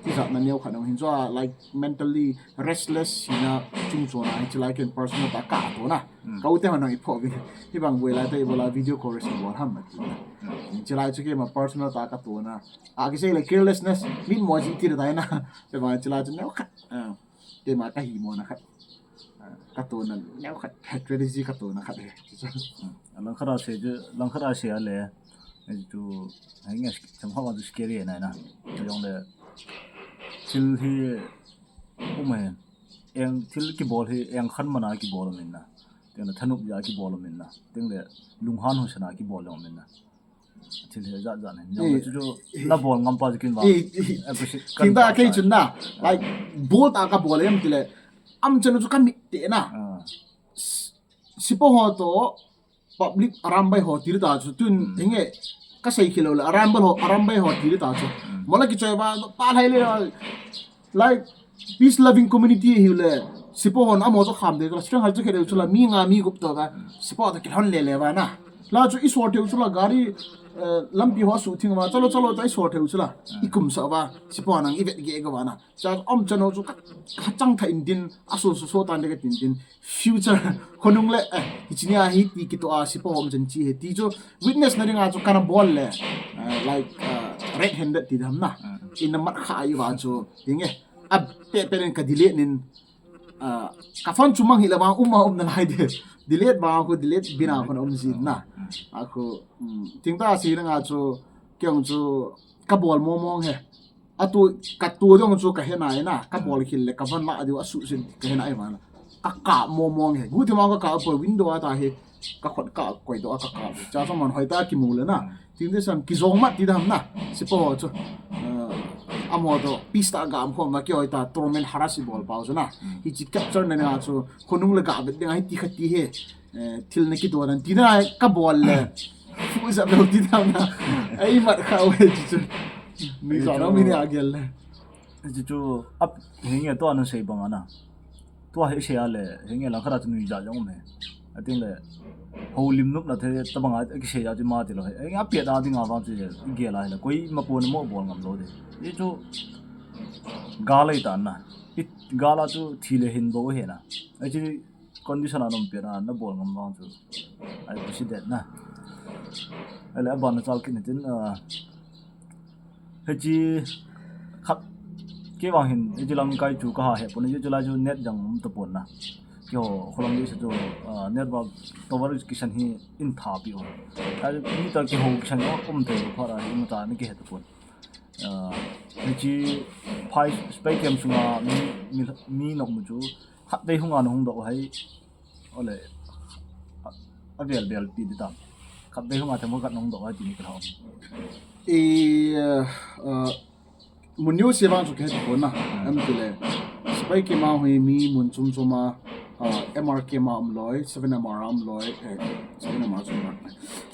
tijat na neo khat na hin chu a, like, mentally restless hina chungchon a, hiche lai keiho personal tah a ka tona. Hmm. Ka u te hon nang i pho uvin. Hibang boi lai ta i bol a video call rescue bol ham ati na. Hmm. Hiche lai chu keima personal tah a ka tona. A kisei le carelessness, mitmo ji ti da na. Te ba hiche lai chu neo khat. Ah, keima ka himo na khat. Ah, ka tona neo khat. Strategy ka tona khat he. Hmm. Langkhat a sei chu, langkhat a sei a le. Ei chu, hei nge, themkhat vang chu scary na na. Jong le, thil hi, um he. Eng thil kibol hi eng khan mana kibol um in na. Tengle thanop ja kibol um in na. Tengle lunghan hosana kibol um in na. Thil hi jat jat hin. Jong chu chu la bol ngam pa chu kin ba. Appreciate kan ta kei chun na. Like bol ta ka bol em tile. Am chanu chu ka mit te na. Sipo ho to public arambai ho tiri ta chu tun hinge ka sei khilo le arambai ho arambai ho tiri ta chu mola ki choi ba pa lai le like peace loving community hi le sipo hon amo chu kham de la strength hal chu khe de chu la mi nga mi gup to ba sipo ta ki hon le le ba na la chu i sor theu chu la gari lampi ho su thing ma chalo chalo ta i sor theu chu la i kum sa ba sipo nang i vet ge ga ba na cha om chano chu ka chang tha in din a so so so tan de ka tin din future khonung le eh hichinia hi ti kito a sipo hom chen chi he ti chu witness na dinga chu kana bol le like red handed ti dam na in na mat kha i wa chu hinge a pe pe nen ka delete nin ka phone chu mang hi la ba um ma um na lai de delete ba ko delete bina ko um jin na a ko ting ta si na nga chu kyong chu ka bol mo mong he atu ka tu dong chu ka he nai na ka bol khil le ka van la diu a su sin ka he nai ma na ka ka mo mong he gu thi ma ka ka po window a ta he ka khot ka koi do ka ka cha sa man hoi ta ki mu le na tin de sam ki jong ma ti dam na sipo chu amo to pista gam khom ma ki hoi ta torment harasi bol pau chu na hi chi capture na na chu khonung le ga bet ding a hi ti kha ti he thil na ki do nan ti na ka bol le fu za lo ti dam na ai mat kha we chu mi za lo mi ni a gel le chu chu ap hinge to an sei bang ana to he sei a le hinge la khara chu nui ja jong me atin le ho lim nup na the ta bang a ki sei a ti ma ti lo he a pe da ding a bang chu ge la he la koi ma po na mo bol ngam lo de i chu ga lai ta na i ga la chu thi le hin bo he na a chi condition a nom pe na na bol ngam bang chu ai pu si det na ale a ban na chal kin tin Hichi khat ke vang hin hichi lang kai chu ka ha he pon hichi lai chu net jang um to pon na ke ho kholang di sa chu net ba tower ki san hi in tha pi o a ni ta ke ho ki san um te pha ra in ta ni ke he to pon hichi phai spy cam sunga mi mi nok mu chu khat dei hung an hung do hai ole a vel vel ti di tam khat dei hung a them khat nong do hai ti ni ka ha e Mun news se vang chu ke he pon na em ti le spy cam a hui mi mun chum chum a M R cam a um loi seven M R a um loi seven M R chu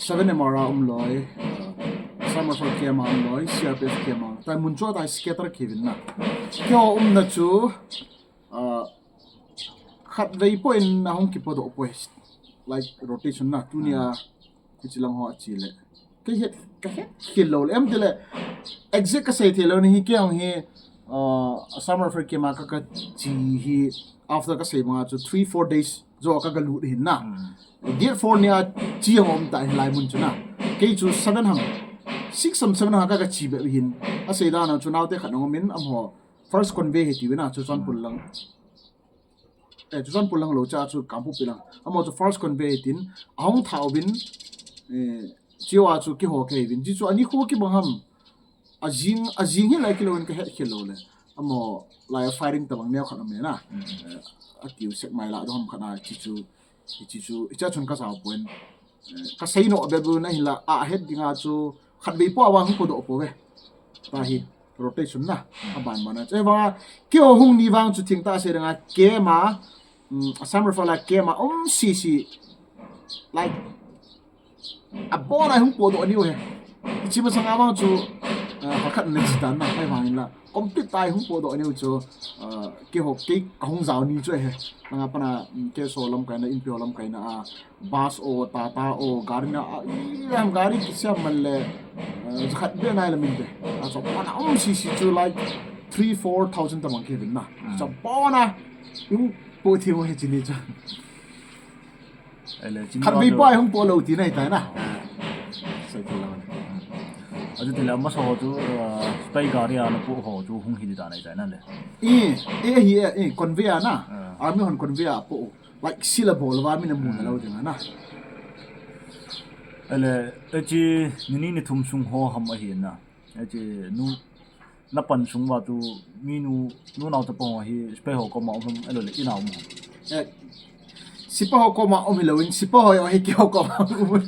seven M R a um loi summer for cam a um loi C R P F cam a tai mun chu tai scatter ke vin na ke ho um na chu khat vei po in a hung kipo do po like rotation na tu ni a Kichilang ho a chi le. Ka het, ka het khel lo le. Em ti le. Exact ka sei thei lo ni hi ke hong hi. Uh, summer fair kima ka ka chi hi after ka sei banga chu three, four days jo ka ka lut hin na. Date four ni a chi hong om ta hi lai mun chu na. Kei chu seven hang. Six sam seven hang ka ka chi be hin. A sei da na chu naute khat hong min am ho. First convey hi ti na chu Churachandpur lang. Eh, Churachandpur lang lo cha chu Kangpokpi lang. Amo chu first convey tin ahung thau bin eh chiwa chu kiho ke bin. Ji chu ani khu ki bang ham. Ajing ajing hi lai kilo ka het khel lo le. Amo lai firing ta bang neo khat am na. Eh, a kiu sek mai la do ham khat na chi chu chi chu cha chun ka sa point. Ka sei no be bu na hi la a het dinga chu khat bei po awang ko do po ve. Ta hi rotation na a ban ban na. Che wa kio hung ni wang chu thing ta se nga kema a summer fa la kema um si si like a bona hung po do ni we. Chi ma sanga wang chu ha khat ne chi ta na kai wang la. Complete tai hung po do ni chu ke ho ke ka hung zau ni chu he. Nga pana ke so lam kai na in pe lam kai na a bus o tata o gari na a i am gari ki siam man le zakhat be nai la min te a so pana um si si chu like three four thousand ta mang ke bin na so pana hung po thi mo he chi ni chu. Khat bei po ai hung po lo ti nai ta na. Sai thei lo. Aju ti la ma so chu spy gari a na po ho chu hung hi ta nai ta na le. E e hi e conveyor na. Army hon conveyor po. Like sila bol wa mi na mu na lo ding na. Ele e chi ni ni ni thum sung ho ham a hi na. E chi nu Na pan sung uva chu mi nu, nu nao chapang ho hi sepai ho koma um ham, ahilou le in a um ham? Eh, sepai ho koma um hilouvin, sepai ho hi keiho koma um.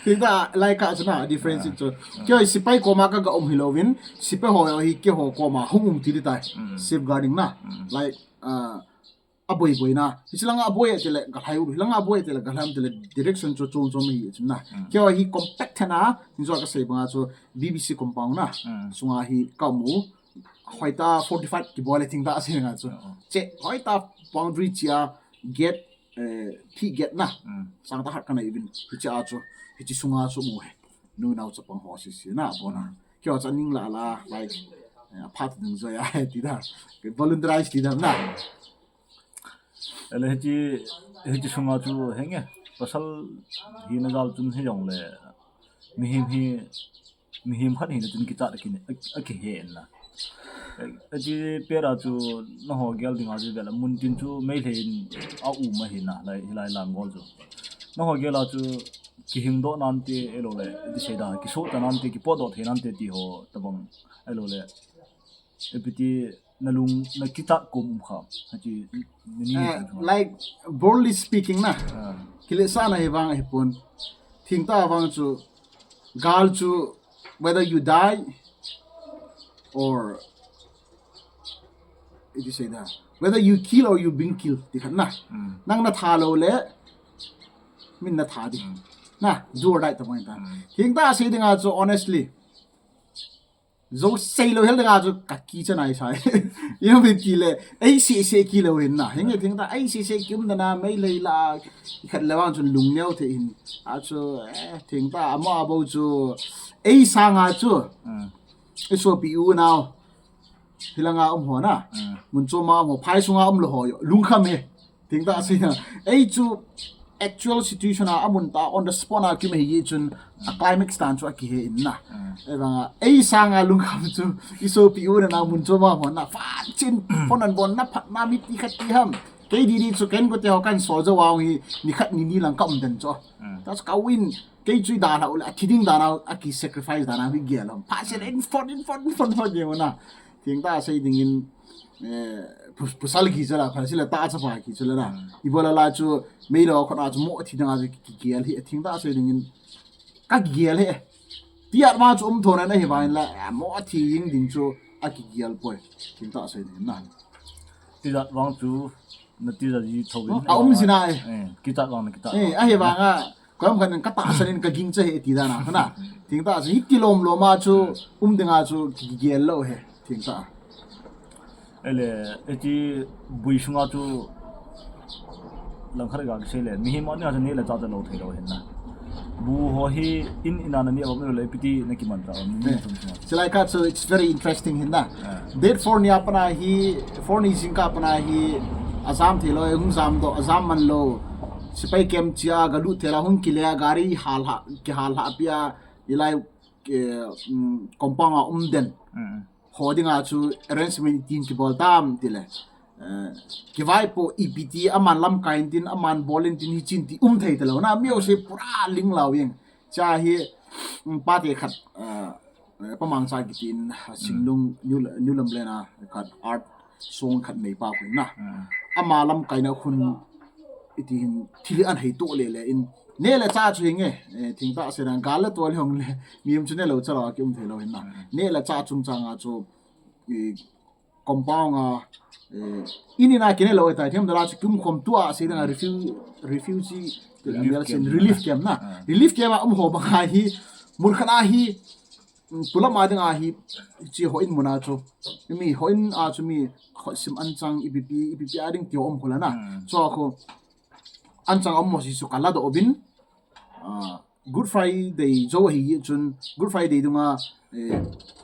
Thingtah lai kah chu na, difference chu. Keiho hi sepai koma ka ga um hilouvin, sepai ho hi keiho koma hung um ti di tai. Safeguarding na. Like, uh, aboi boi na. Hiche langa aboi a tile galhai u, hilanga aboi a tile galhai u tile direction chu chom chom hi chun na. Keiho hi compact thei na, hin jo ka sei banga chu B B C compound na. Sunga hi ka mu. Hoitah fortified kibol e thingtah sei nga chu. Che, hoitah boundary chia gate, eh, phi gate na. Sangtah khat ka nei uvin. Hiche a chu, hiche sunga chu mu he. Nu nao chapang ho sese na, abona. Keiho chu aning la la, like, eh, aphat ding joi a he ti da. Ke volunteerize ti da na. Ahile hiche, hiche sunga chu henge, pasal hina jal chun hijongle, mihem hi, mihem khat hina chun kichat a kine, a, akihe in na. Hiche pet a chu nangho gel dinga chu vela mun tin chu Meitei in a um ahi na, lai, hilai lang gol chu. Nangho gel a chu kihing doh nante, ahilou le, ti sei da, kisoh ta nante, kipot doh thei nante ti ho, tabang, ahilou le, ipi ti nalung, na kichat kom um kha, hiche, ni ni Eh, chun chu. Like, boldly speaking na. Ah. Kiletsahna hi vang ahi pon. Thingtah vang chu, gal chu, whether you die or, iti sei da, whether you kill or you being killed, ti khat na. Nang na tha lou le, min na tha di. Na, do or die tabang ta. Thingtah sei dinga chu, honestly, jo sei lou hel dinga chu ka kichat nai sai. Ipi ti le, ei sei sei kilou hin na. Henge thingtah, ei sei sei ki um dana, Meitei la, khat le vang chun lungneo thei hin. A chu, eh, thingtah, ama abou chu, ei sanga chu. I sopi u nao. Hilanga um ho na. Mun chom a um ho, phai sunga um lou ho, lungkham he. Thingtah sei na. Ei chu actual situation a, amun tah on the spot a kium ahi chun a climax tan chu akihe in na. Ei vanga, ei sanga lungkham chu i sopi u nana mun chom a hon na. Fan chin, phone an bon na phat na mi ti khat ti ham. Kei di di chu ken ko te ho kan so jo wa hi ni khat ni ni lang ka um den chu. That's ka win. Kei chu i dan a u le, a thi ding dan a, a ki sacrifice dan a hi gel ham. Phat chin in phone, in phone, in phone, phone gel na. Thingtah sei dingin, eh, pu-, pasal kicha la, pasal la ta chapa kicha la na. Ibola la chu, Meitei ho khat a chu mo thi dang a chu kigel hi, thingtah sei dingin, ka kigel hi. Tijat ma chu um thon na hi vang la, eh, mo thi ding ding chu, a kigel poi. Thingtah sei dingin na. Tijat vang chu, na tijat ji tho in. A um jin a e. Eh, kichat vang na kichat. Eh, ahi vang a. Koiman khat in ka tahsan in ka gingcha e ti dan a, na. Thingtah chu hiti lom lom a chu, um ding a chu kigel lou he, thingtah. Ahile, hiche bui sunga chu langkhat ga kisei le, mihem a nia chu neh le chah chu lou thei lou hin na. Bu ho hi in in a na neh a um le ipi ti na kimanchah a um, mi thum sunga. Chulai kah chu it's very interesting hin na. Date four ni a pat a hi, four ni jingkah a pat a hi, ajam thei lou, hung jam doh, ajam man lou. Sepai camp chia, galut thei la, hung kile a, gari hal ha, kihal ha pia, hilai, eh, um, compound a um den. Ho dinga chu arrangement tin kibol tam tile. Eh, kivaipo ipi ti, aman lamkai in tin, aman bol in tin, hichin ti um thei talou na, mi ho se pura ling lou jeng. Cha hi, um, pate khat, eh, eh, Pamangcha kitin, ah, Singlung, New, New Lamlen a khat art song khat nei pa khu na. Ama lamkai na khun iti hin thil an hei to le le in. Neh le chah chu hinge, eh, thingtah sei dan gal le tol hong le, mihem chu neh lou cha lou a ki um thei lou hin na. Neh le chah chungchang a chu, i, compound a, eh, in in a kineh lou tai, them dala chu kum khom tua sei dang a refu-, refugee, relief camp na. Relief camp a um ho bang a hi, mun khat a hi, um, pulam a ding a hi, chi ho in mun a chu. Mi ho in a chu mi, ho sim an chang ipi pi, ipi pi a ding ti ho um khu la na. Chu a khu, an chang um mo si chu ka la doh uvin, ah, Good Friday jou ahi chun, Good Friday dunga, eh,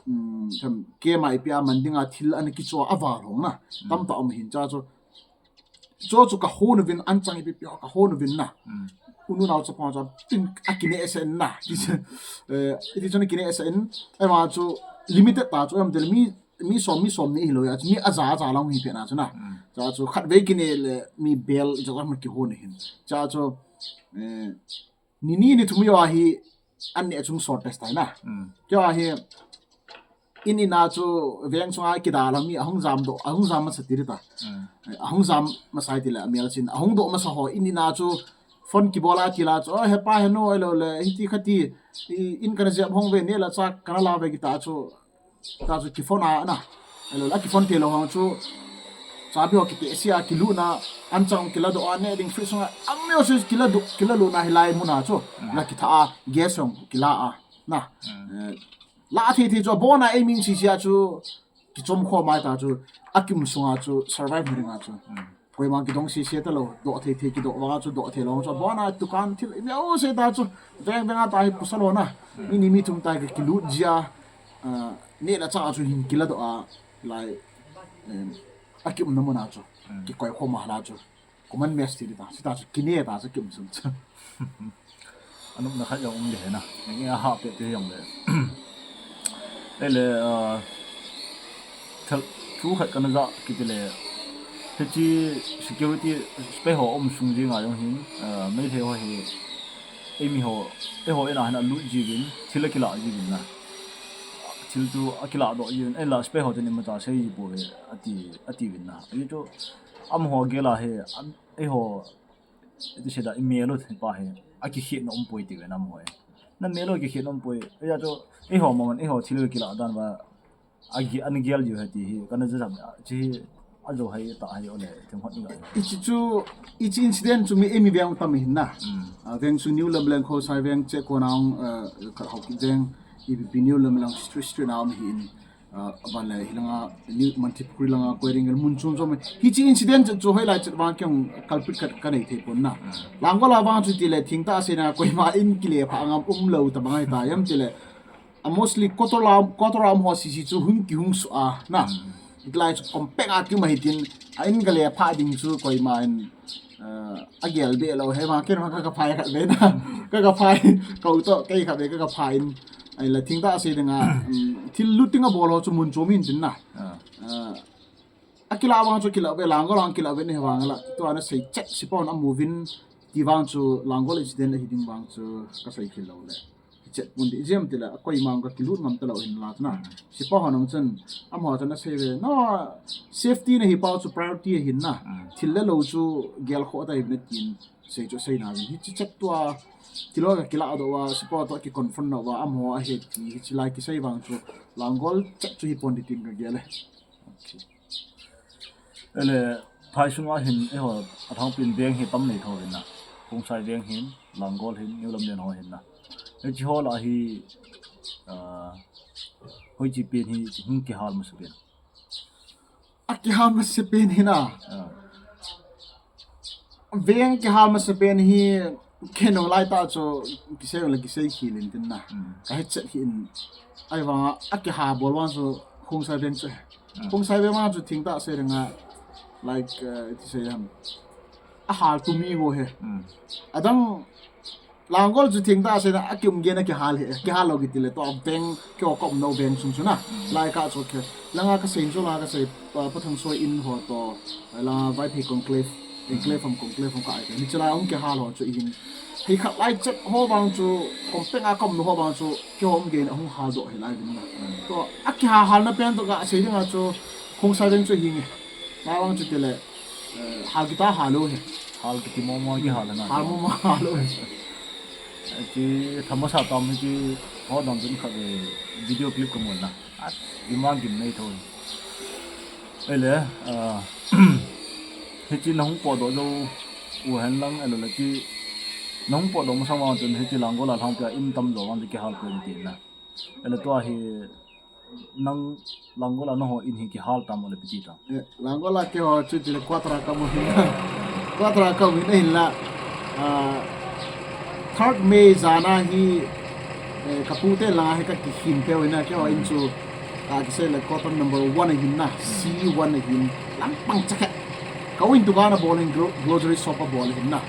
um, tham, keima ipi a man dinga thil ana kicho a val hong na. Tamtah um hin cha chu. Chu chu ka hon uvin, an chang ipi pi ka hon uvin na. Unu nao chapang chu tin a kineh sa in na. Ti chu, eh, iti chu na kineh sa in, ema chu limited ta chu em tel mi, mi som, mi som ni hilou a, mi aja, aja lang hi pe na chu na. Cha chu khat vei kineh le mi bel jo ma kihon hin. Cha chu, eh, Ni ni ni thum yo ahi, an neh chung sot test tai na. Kei ahi, in in a chu veng chunga kidal a mi ahung jam doh, ahung jam masa ti ta. Ahung jam masa ti le amel chin, ahung doh masa ho in in a chu phone kibol a ti la chu, "Oh, he pa, he nu, elo le, hiti khati, i, in kana jep hong ve, neh le chah kana la ve," kita chu, ta chu kiphone a na. Elo le, akiphone te lou hang chu, chabi ho kite sia kilu na, an chang kila doh a, neh ding fridge sunga, ang neo se kila doh, kila lu na hilai mun a chu, la kitha a, gas hong kila a, na. Eh, la thei thei chu, abon a ei min si sia chu, kichom khom a ta chu, akium sunga chu, survive ding a chu. Koima kidong si se ta lou, doh thei thei kidoh vang a chu, doh thei lou chu, abon a dukan thil, i neo se ta chu, veng veng a ta hi pusa lou na. Mi ni mi thum ta ki, kilut jia, ah, neh le chah a chu hin kila doh a, lai, em, akium na mun a chu, kikoi khom a la chu. Common mess ti ta, si ta chu, kine ta chu, kium sun chu. Anop na khat jong um le na. Nge a ha pe pe jong le. Ele, ah, thil, thu khat kana ja kiti le. Hichi security spy ho um sung jing a jong hin, ah, Meitei ho hi, eimi ho, eiho in a hin alut jiuvin, thil akila jiuvin na. Thil chu akila doh jiuvin, ei la spy ho ten imacha sei ji poi ati, ati uvin na. Ahi chu, amaho gel a hi, am, eiho, iti se da, i mel u pa hi, akikhet na um poi ti ve na amaho hi. Na mel u kikhet na um poi, ei a chu, eiho mo man, eiho thil kila dan va, agi, an gel jiu he ti hi, kana ja jam, chi hi, ajo hai ta hai ole, thim hot ni ga. Hichi chu, hichi incident chu mi, eimi veng tam hin na. Ah, veng chu New Lamlang Khosai veng che ko nang, ah, khat hau ki veng, ipi pi New Lamlang street street na um hin. Ah, aban le hilanga, New Mantripukhri langa, Koirengel mun chom chom. Hichi incident chu, chu hoilai chet vang kei jong culprit khat kanei thei pon na. Langol a vang chu ti le, thingtah a sei na, koima in kile pha ngam um lou ta bang ahi ta, ijemtia le. A mostly Kotor la, Kotor a um ho sisi chu hung kihung su a, na. Itlai chu compact a kium ahi tin, a in kale pha ding chu koima in, eh, agel be lou, he ma ken ma ka, ka phai khat be na. Ka, ka phai, ka u to, kei khat be ka, ka phai in. Ahile thingtah a sei ding a, um, thil looting abol ho chu mun chom in tin na. Ah. Eh, akila vang chu kila ve, Langol a kila ve ni vang la. Tua na sei chet, sipa hon amu vin ti vang chu Langol incident ahi ding vang chu ka sei khel lou le. Chet pon di, ijemtia le, koima ka kilut ngam ta lou hin la na. Sipa hon ang chun, amaho chun asei ve, no, safety na hi pau chu priority ahin na. Thil le lou chu gel kho ta hi na tin, sei chu sei na vin. Hichi chet tua, thil ho ka kila doh uva, sipa to ki confront na uva, amaho ahe ti, hichi lai kisei vang chu, Langol chet chu hi pon di tin ka gel e. Okay. Ele, phai sunga hin, eiho, athang pin veng hi tam nei tho hin na. Khongsai veng hin, Langol hin, New Lamlen ho hin na. Hichi ho la hi, ah, hoichi pen hi, hung kihal masa pen. Akihal masa pen hi na. Ah. Veng kihal masa pen hi, kei nung lai ta chu kisei le kisei khel in tin na. Ka hechet hi in. Ahivang a, akiha bol vang chu Khongsai veng chu. Khongsai veng vang chu thingtah sei ding a, like, uh, iti sei ham. Ahal tu mi ho he. Adang Langol chu thingtah sei na, akium gei na kihal he. Kihal lou kiti le to a veng, kei ho ka um nau veng sung chu na. Lai ka chu kei. Langa ka sei chu la ka sei, uh, Pathangsoi in ho to. Langa Vaiphei conclave, enclave ham conclave ham ka ai ka. Hichi lai hung kihal ho chu i hin. Hei khat lai chet ho vang chu, compact a ka um nau ho vang chu, kei ho um gei na hung hal doh hi lai vin na. To, akiha hal na pen to ka sei ding a chu, Khongsai veng chu hi nge. Lai vang chu ti le, eh, hal kita hal lou he. Hal kiti mo mo kihal na. Hal mo mo hal lou he. Ti thama sa tam ti ho dang chun khat, eh, video clip ka mu na. At, ima gim nei tho. Ele, ah, hichi na hung potdoh jou u hen lang, elo le ki, na hung potdoh masang vang chun hichi Langol a lhang pia in tam jou vang ti kihal poi ti na. Ele tua hi nang Langol a na ho in hi kihal tam ole piti tam. Eh, Langol a kei ho chu ti le quarter a ka mu hin. Quarter a ka mu hin la. Ah, third May jan a hi, eh, ka pu te langa hi ka kikhin pe u hin a, kei ho in chu, ah, kisei le quarter number one ahin na, C one ahin, lampang chakhat. Ka u in dukan a bol hin gro-, grocery shop a bol ahin na.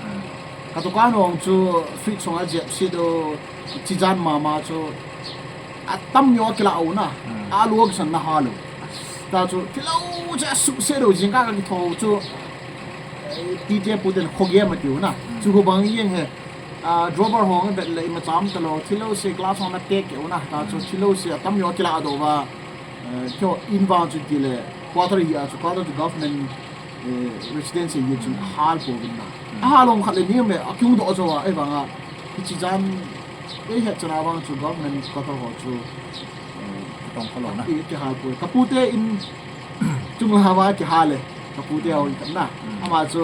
Ka dukan hong chu fridge hong a jep si do, chi jan mama chu, atam neo kila u na, alu kisan na hal u. Ta chu, thil lou chu asuh se do, jingkah ka kitho chu, eh, T J pu ten kho game ati u na. Chu hu bang yeng he. Ah, drawer hong vet le ima cham ta lou, thil lou se glass hong na tek ke u na. Ta chu, thil lou se atam neo kila do va. Kio in vang chu tile quarter hi a chu quarter chu government residence hi chun ahal pouvin na. Ahal lom khat le ni me a kiung doh jo a, ei vang a hichi jan ei het chana vang chu government quarter ho chu Tong kalo na. Kihal poi. Kapute in chung la va kihal le. Kapute a hoi kan na. Ama chu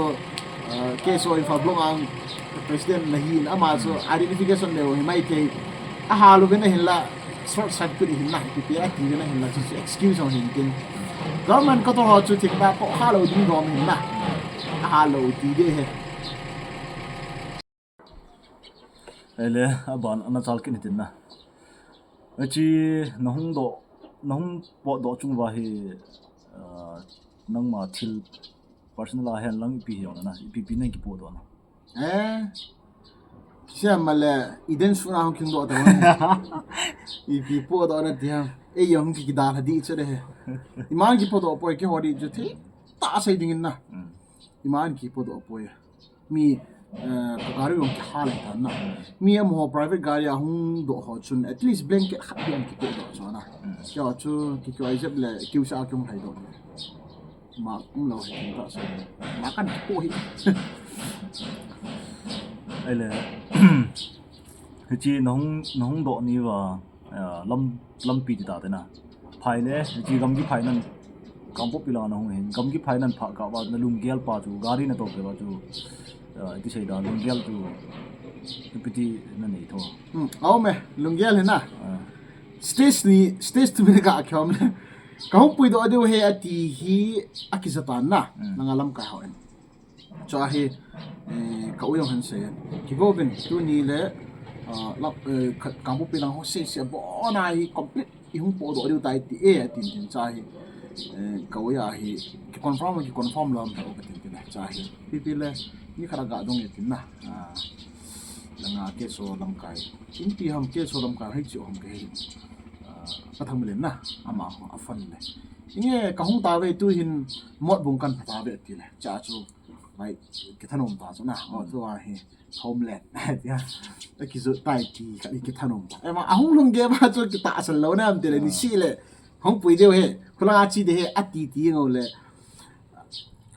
KSO Imphal block ang president na hi in ama chu identification le hi mai te. Ahal uvin ahin la short circuit hin na. Ipi ati uvin ahin la chu excuse ho hin tin. Government quarter ho chu thik ba ko halo ding dom hin na. Ahal lo ti de he. Ele aban ana chal kin hitin na. Achi nahung do nahung pot do chung va hi nangma thil personal a hen lang ipi hi na ipi pi nang ki pot do na. Eh. Siam male iden suna hung king do ta. Ipi pot do na ti ham. Ei hung ki kidal ha di chu de he. Iman ki pot do poi ki ho di chu thi. Ta sai ding na. Iman ki pot do poi. Mi ka gari jong kihal le tan na. Mi amaho private gari a hung doh ho chun at least blanket khat beh an kipoh doh chu na. Keiho chu kikoi jep le kiusa a kihung lhai doh. Ma um lou hi ta so. Ma kan kipoh hi. Ele. Hichi nahung nahung doh ni va. Lam lampi ti ta te na. Phai le, ti gamgi phai nan Kangpokpi lang na hung hin. Gamgi phai nan pha ka va na lunggel pa chu, gari na to pe va chu. Ti sei da lunggel chu. Ipi ti na nei tho. Hmm, au me, lunggel hi na. Stage ni, stage tu mi ka khom le. Ka hung pui do adu he ati hi akijatan na. Nanga lamkai ho en. Chua hi ka u jong han sei. Kigo vin tuni le Kangpokpi lang ho sei sei abon a hi complete i hung podoh diu tai ti e atin tin chua hi ka u a hi ki confirm ki confirm lom ta u ka tin tin chua hi pipi le ni khat a ga dong e tin na. Langa KSO lamkai. Inpi ham KSO lamkai hei chi ham ka hei. Ka thang milen na ama ho a fan le. Inge ka hung ta ve tu hin mot bung kan pha ta ve ti le. Chua chu Mai kithanom ta chu na. O tu a hi homeland. Tia. Kizu tai ti ka kithanom ta. Ema ahung lung ge ba chu kitahsan lou na am tile ni si le. Hung pui deu he. Khula a chi de he ati ti ngo le.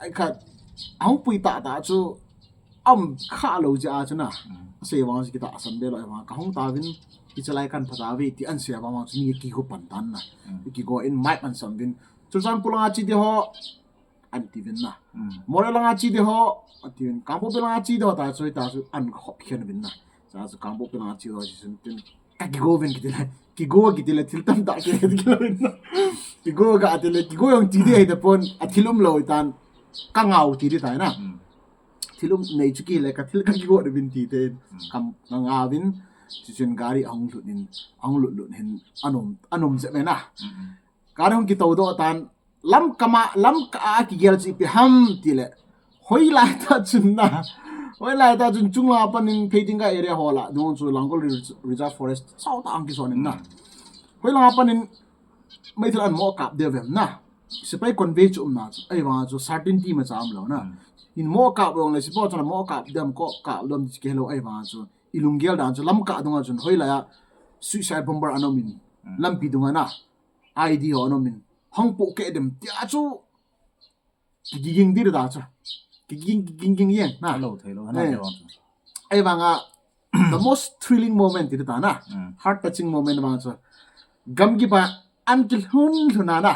Ai kha ahung pui ta ta chu am kha lou ja chu na. Sei vang chu kitahsan be lou ema ka hung ta vin. Kichalai kan pha ta ve ti an sei vang chu ni kigo pan tan na. Kigo in mai pan sam vin. Churachandpur langa chi de ho. An ti vin na. Moreh langa chi de ho. An ti vin Kangpokpi langa chi de ho ta chu ta chu an khop khen vin na. Cha chu Kangpokpi langa chi de ho chi sun tin. Ka kigo vin kiti le. Kigo kiti le thil tam ta ki kilo vin na. Kigo ka ti le kigo jong ti de he de pon a thil um lou tan. Ka ngau ti de ta na. Thil um nei chu ki le ka thil ka kigo de vin ti te. Kam ka ngau vin. Chi chun gari ahung lut in ahung lut lut hin anom anom je me na. Gari hung kito do tan Lamkama, Lamka a kigel chu ipi ham tile. Hoilai ta chun na. Hoilai ta chun chunglang a panin Pheitinggai area ho la. Dung chu Langol Reserve Forest. Sao ta ang kison in na. Hoilai a panin meithal an mo kap de vem na. Sepai convey chu um na chu. Ai vang chu certainty ma cha um lo na. In mo kap vang le sepai chu mo kap dem ko kap lom chi ke lo ai vang chu. I lunggel dan chu Lamka dung a chun hoilai a suicide bomber anom in. Lampi dung a na. I D ho anom in. Hung po ke dem tia chu. Kiging dir da chu. Kiging kiging ging yen na. Hello, hello. Hana ke wang. Ai vang a the most thrilling moment ti ta na. Heart touching moment vang chu. Gamgi ba an kilhun lhuna na.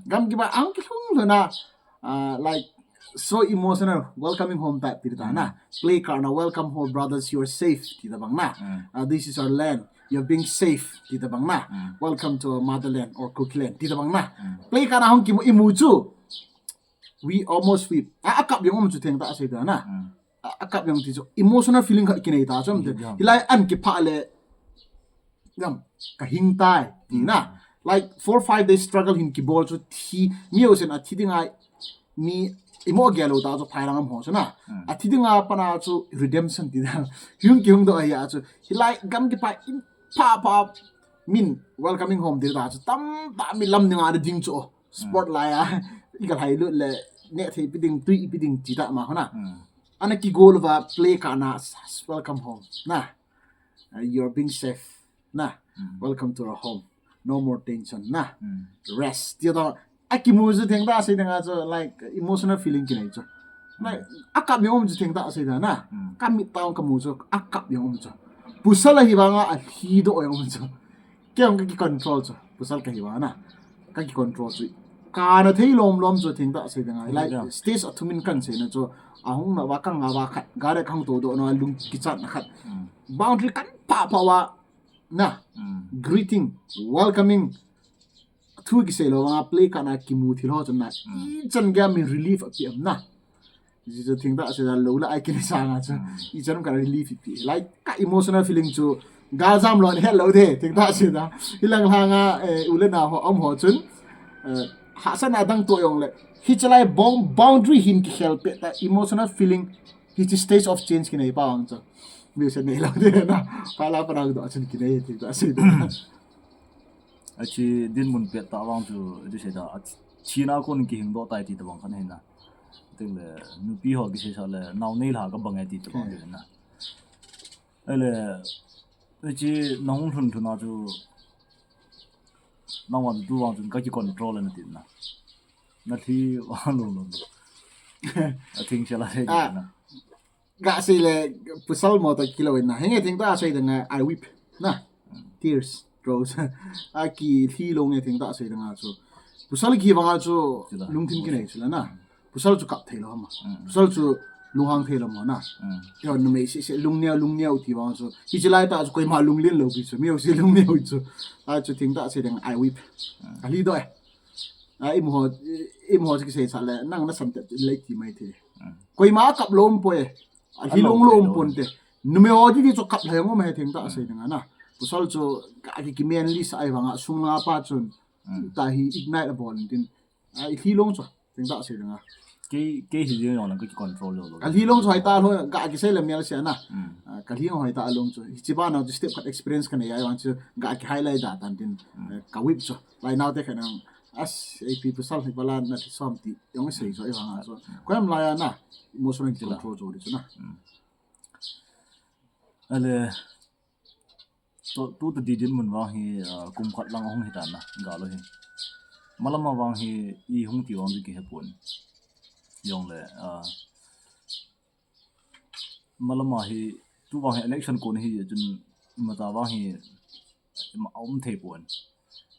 Gamgi ba an kilhun lhuna. Like so emotional welcoming home type ti ta na. Play card na welcome home brothers you are safe ti ta bang na. This is our land. You're being safe ti ta bang na. Welcome to our motherland or Kukiland ti ta bang na. Play card na hung kimu imu chu. We almost weep. A kap jong um chu theng ta sei ta na. A kap jong ti chu emotional feeling kha kinei ta chu. Hilai an kipha le. Gam ka hing tai ti na. Like four five days struggle hin kibol chu thi mi osen a thi dingai mi imo gelo ta chu phai lang am ho chu na. A thi dinga pana chu redemption ti da. Hung ki hung do ya chu. Hilai gam kipa in pha pha min welcoming home ti ta chu tam ta mi lam ninga ding chu. Sport lai a. I ka lai lut le ne thei pi ding tui pi ding ti ta ma ho na. Ana kigol va play ka na welcome home na. You're being safe na. Welcome to our home. No more tension na. Rest. Tia to, akimu chu thengtah a sei dinga chu, like, emotional feeling kinei chu. Like, akap jong um chu thengtah a sei dinga na. Kamit tah kamu chu, akap jong um chu. Pasal ahi vanga alhi doh jong um chu. Kei jong kaki control chu. Pasal kahi vanga na. Kaki control chu. Kana thei lom lom chu thengtah a sei dinga. Like, stage a thumin kan seina chu. Ahung na va kanga va khat. Gari kang to doh na lung kichat na khat. Boundary kan pha pha va na. Greeting, welcoming. Thu kisei lou vanga play kana kimu thil ho chun na. Ichan gei a min relief api am na. Ji chu thengtah a sei da lou la ai kini sanga chu. Ichan ka relief ipi. Like ka emotional feeling chu. Gal jam lou ni hello de. Thengtah a sei da. Hilang langa, eh, u le nao ho, um ho chun. Eh, hahsatna dang to jong le. Hiche lai bound-, boundary hin kikhel peh ta emotional feeling. Hiche stage of change kinei pa vang chu. Mi se nei lou de na. Pha la pa na doh chun kinei thengtah a sei da. Achi dinmun pet tah vang chu, chu sei da, a thina kon kihing doh tai ti tah vang khat ahi na. Tin le, nupi ho kisei sa le, nao nei la ka bang e ti tah vang ahi na. Ahile, achi na hung lhun lhun a chu, nangma tu vang chun kaki control na ti na. Na thi vang lou lou. A thing se la sei na. Ga sei le, pasal mo ta kilou in na. Henge thengtah a sei dinga, I weep. Na. Tears, tears. Aki lhi lou nge thengtah a sei dinga chu. Pasal ki vanga chu lungthim kinei chu la na. Pasal chu kap thei lou ma. Pasal chu lunghang thei lou ma na. Yo numei se se lungneo, lungneo ti vang chu. Hiche lai tah chu koima lunglen lou pi chu. Mi ho se lungneo chu. A chu thengtah a sei dinga, I weep. Alhi doh e. A, imu ho, i, imu ho chu kisei sa le, nang na sam te le ti mai the. Koima kap lou um poi. Alhi long lou um pon te. Numei ho ti ti chu kap lhai ngom he thengtah a sei dinga na. Pasal chu ka ki, ki manly sa ai vanga sung langa pa chun. Tahi ignite a bol in tin. A, i lhi long chu thengtah a sei dinga. Kei, kei hi jeng jong lang kaki control lou lou. Alhi long chu hoi ta lou, ka kisei le mial se na. A, ka lhi long hoi ta long chu. Hiche bana chu step khat experience kanei a vang chu ka ki highlight da tan tin. Eh, ka weep chu. Lai nao te khat nang. As, A P pasal hi bala na thi som ti. Jong sei chu i vanga chu. Koima lai a na. Emotional control chu di chu na. Ale, tu, tu ta di dinmun vang hi, ah, kum khat lang hung hi ta na, gal hi. Malam a vang hi, i hung ti vang di kihe pon. Jong le, ah, malam a hi, tu vang hi election kon hi, chun mata vang hi, ma um thei pon.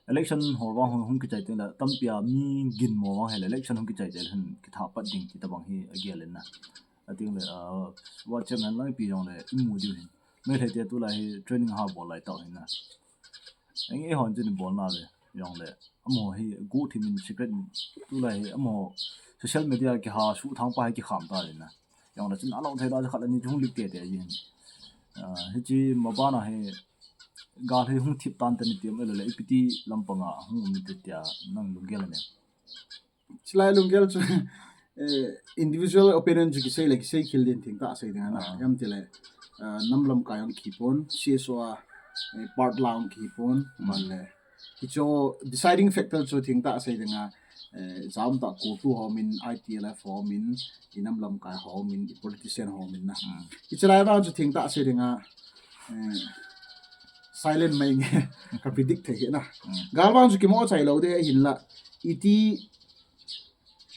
Election ho vang hung, hung kichai teng le, tampi a mi ginmo vang hi le, election hung kichai teng le, hin kitha pat ding ti ta vang hi, a gel in na. A ting le, ah, WhatsApp nan lang pi jong le, i mu diu hin. Meitei te tulai hi training ha bol lai tau hin na. Eng e hon chun bol na le, jong le. Amaho hi gu thi min secret tulai hi amaho social media kiha su thang pa hi kikham ta le na. Jong le chun alo thei da khat le ni hung lik te te jin. Ah, hichi ma bana hi gal hi hung thip tan te ni tiam le le ipiti lampanga hung um te tia nang lunggel ne. Chulai lunggel chu, eh, individual opinion chu kisei le kisei khel din thengtah sei ding ana. Ah. Jam ti le, ah, nam lamkai hung kipon, C S O a, eh, part la hung kipon, hmm, man le. Hicho deciding factor chu thengtah sei ding a, eh, jam ta ko tu ho min, I T L F ho min, i nam lamkai ho min, i politician ho min na. Hmm. Hichulai vang chu thengtah sei ding a, eh, silent mai nge ka predict thei hi na. Hmm. Gal vang chu kimo chai lo de hin la. Iti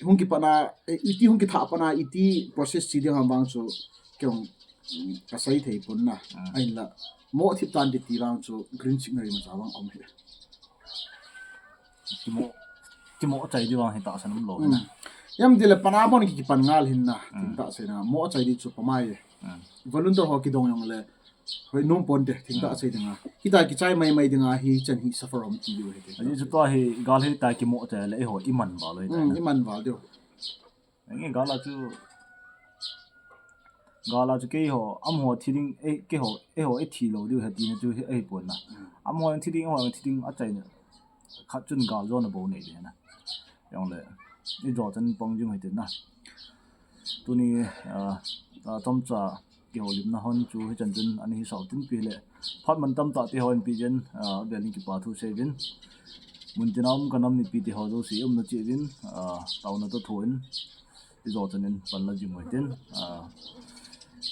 hung kipat na, eh, iti hung kitha pat na, iti process chi ding ham vang chu, kei hung, mm, ka sei thei pon na. Mm. Ahin la, mo thip tan ti ti vang chu, green signal ma cha vang om hi. Kimo, kimo chai di vang hi tahsan um lo hi na. Mm. Jam ti le pan a bon ki, kipan ngal hin na, mm, tin tahsan na, mo chai di chu pamai. Mm. Volunteer ho kidong jong le, hoi nom pon te, thengtah, mm, sei ding a. Hita kichai mai mai ding a, hichan hi suffer um ti diu hi te. Ahi chu tua hi, gal hi ta kimo te le, eiho, i man val hi ta, mm, na. I man val diu. Eng e gal a chu, gal a chu keiho, amaho thi ding, eh, keiho, eiho, i thi lo diu hi ti na chu hi, ahi pon na. Mm. Amaho thi ding, eiho, thi ding, a chai na. Khat chun gal jo na bo nei ding na. Jong le, i jo chan pang jing hi te na. Tuni, ah, ah, chomcha kihoulimna hon chu hichan chun ana hi sau tin pi le. Phat man tamtah te hon pi jen, ah, vel in kipa thu sei vin. Mun tina um ka nam mipi te ho jouse umna cheh vin, ah, taona toh thon i jo chan in pan la jing uvin tin, ah,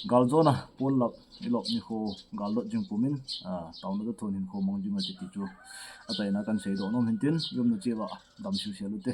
gal jona pon lap i lop ni kho gal dot jing pum in, ah, taona toh thon in kho mang jing uvin ti chu. Achaina kan seidoh nom hintin, i umna cheh uva damsel sel ute.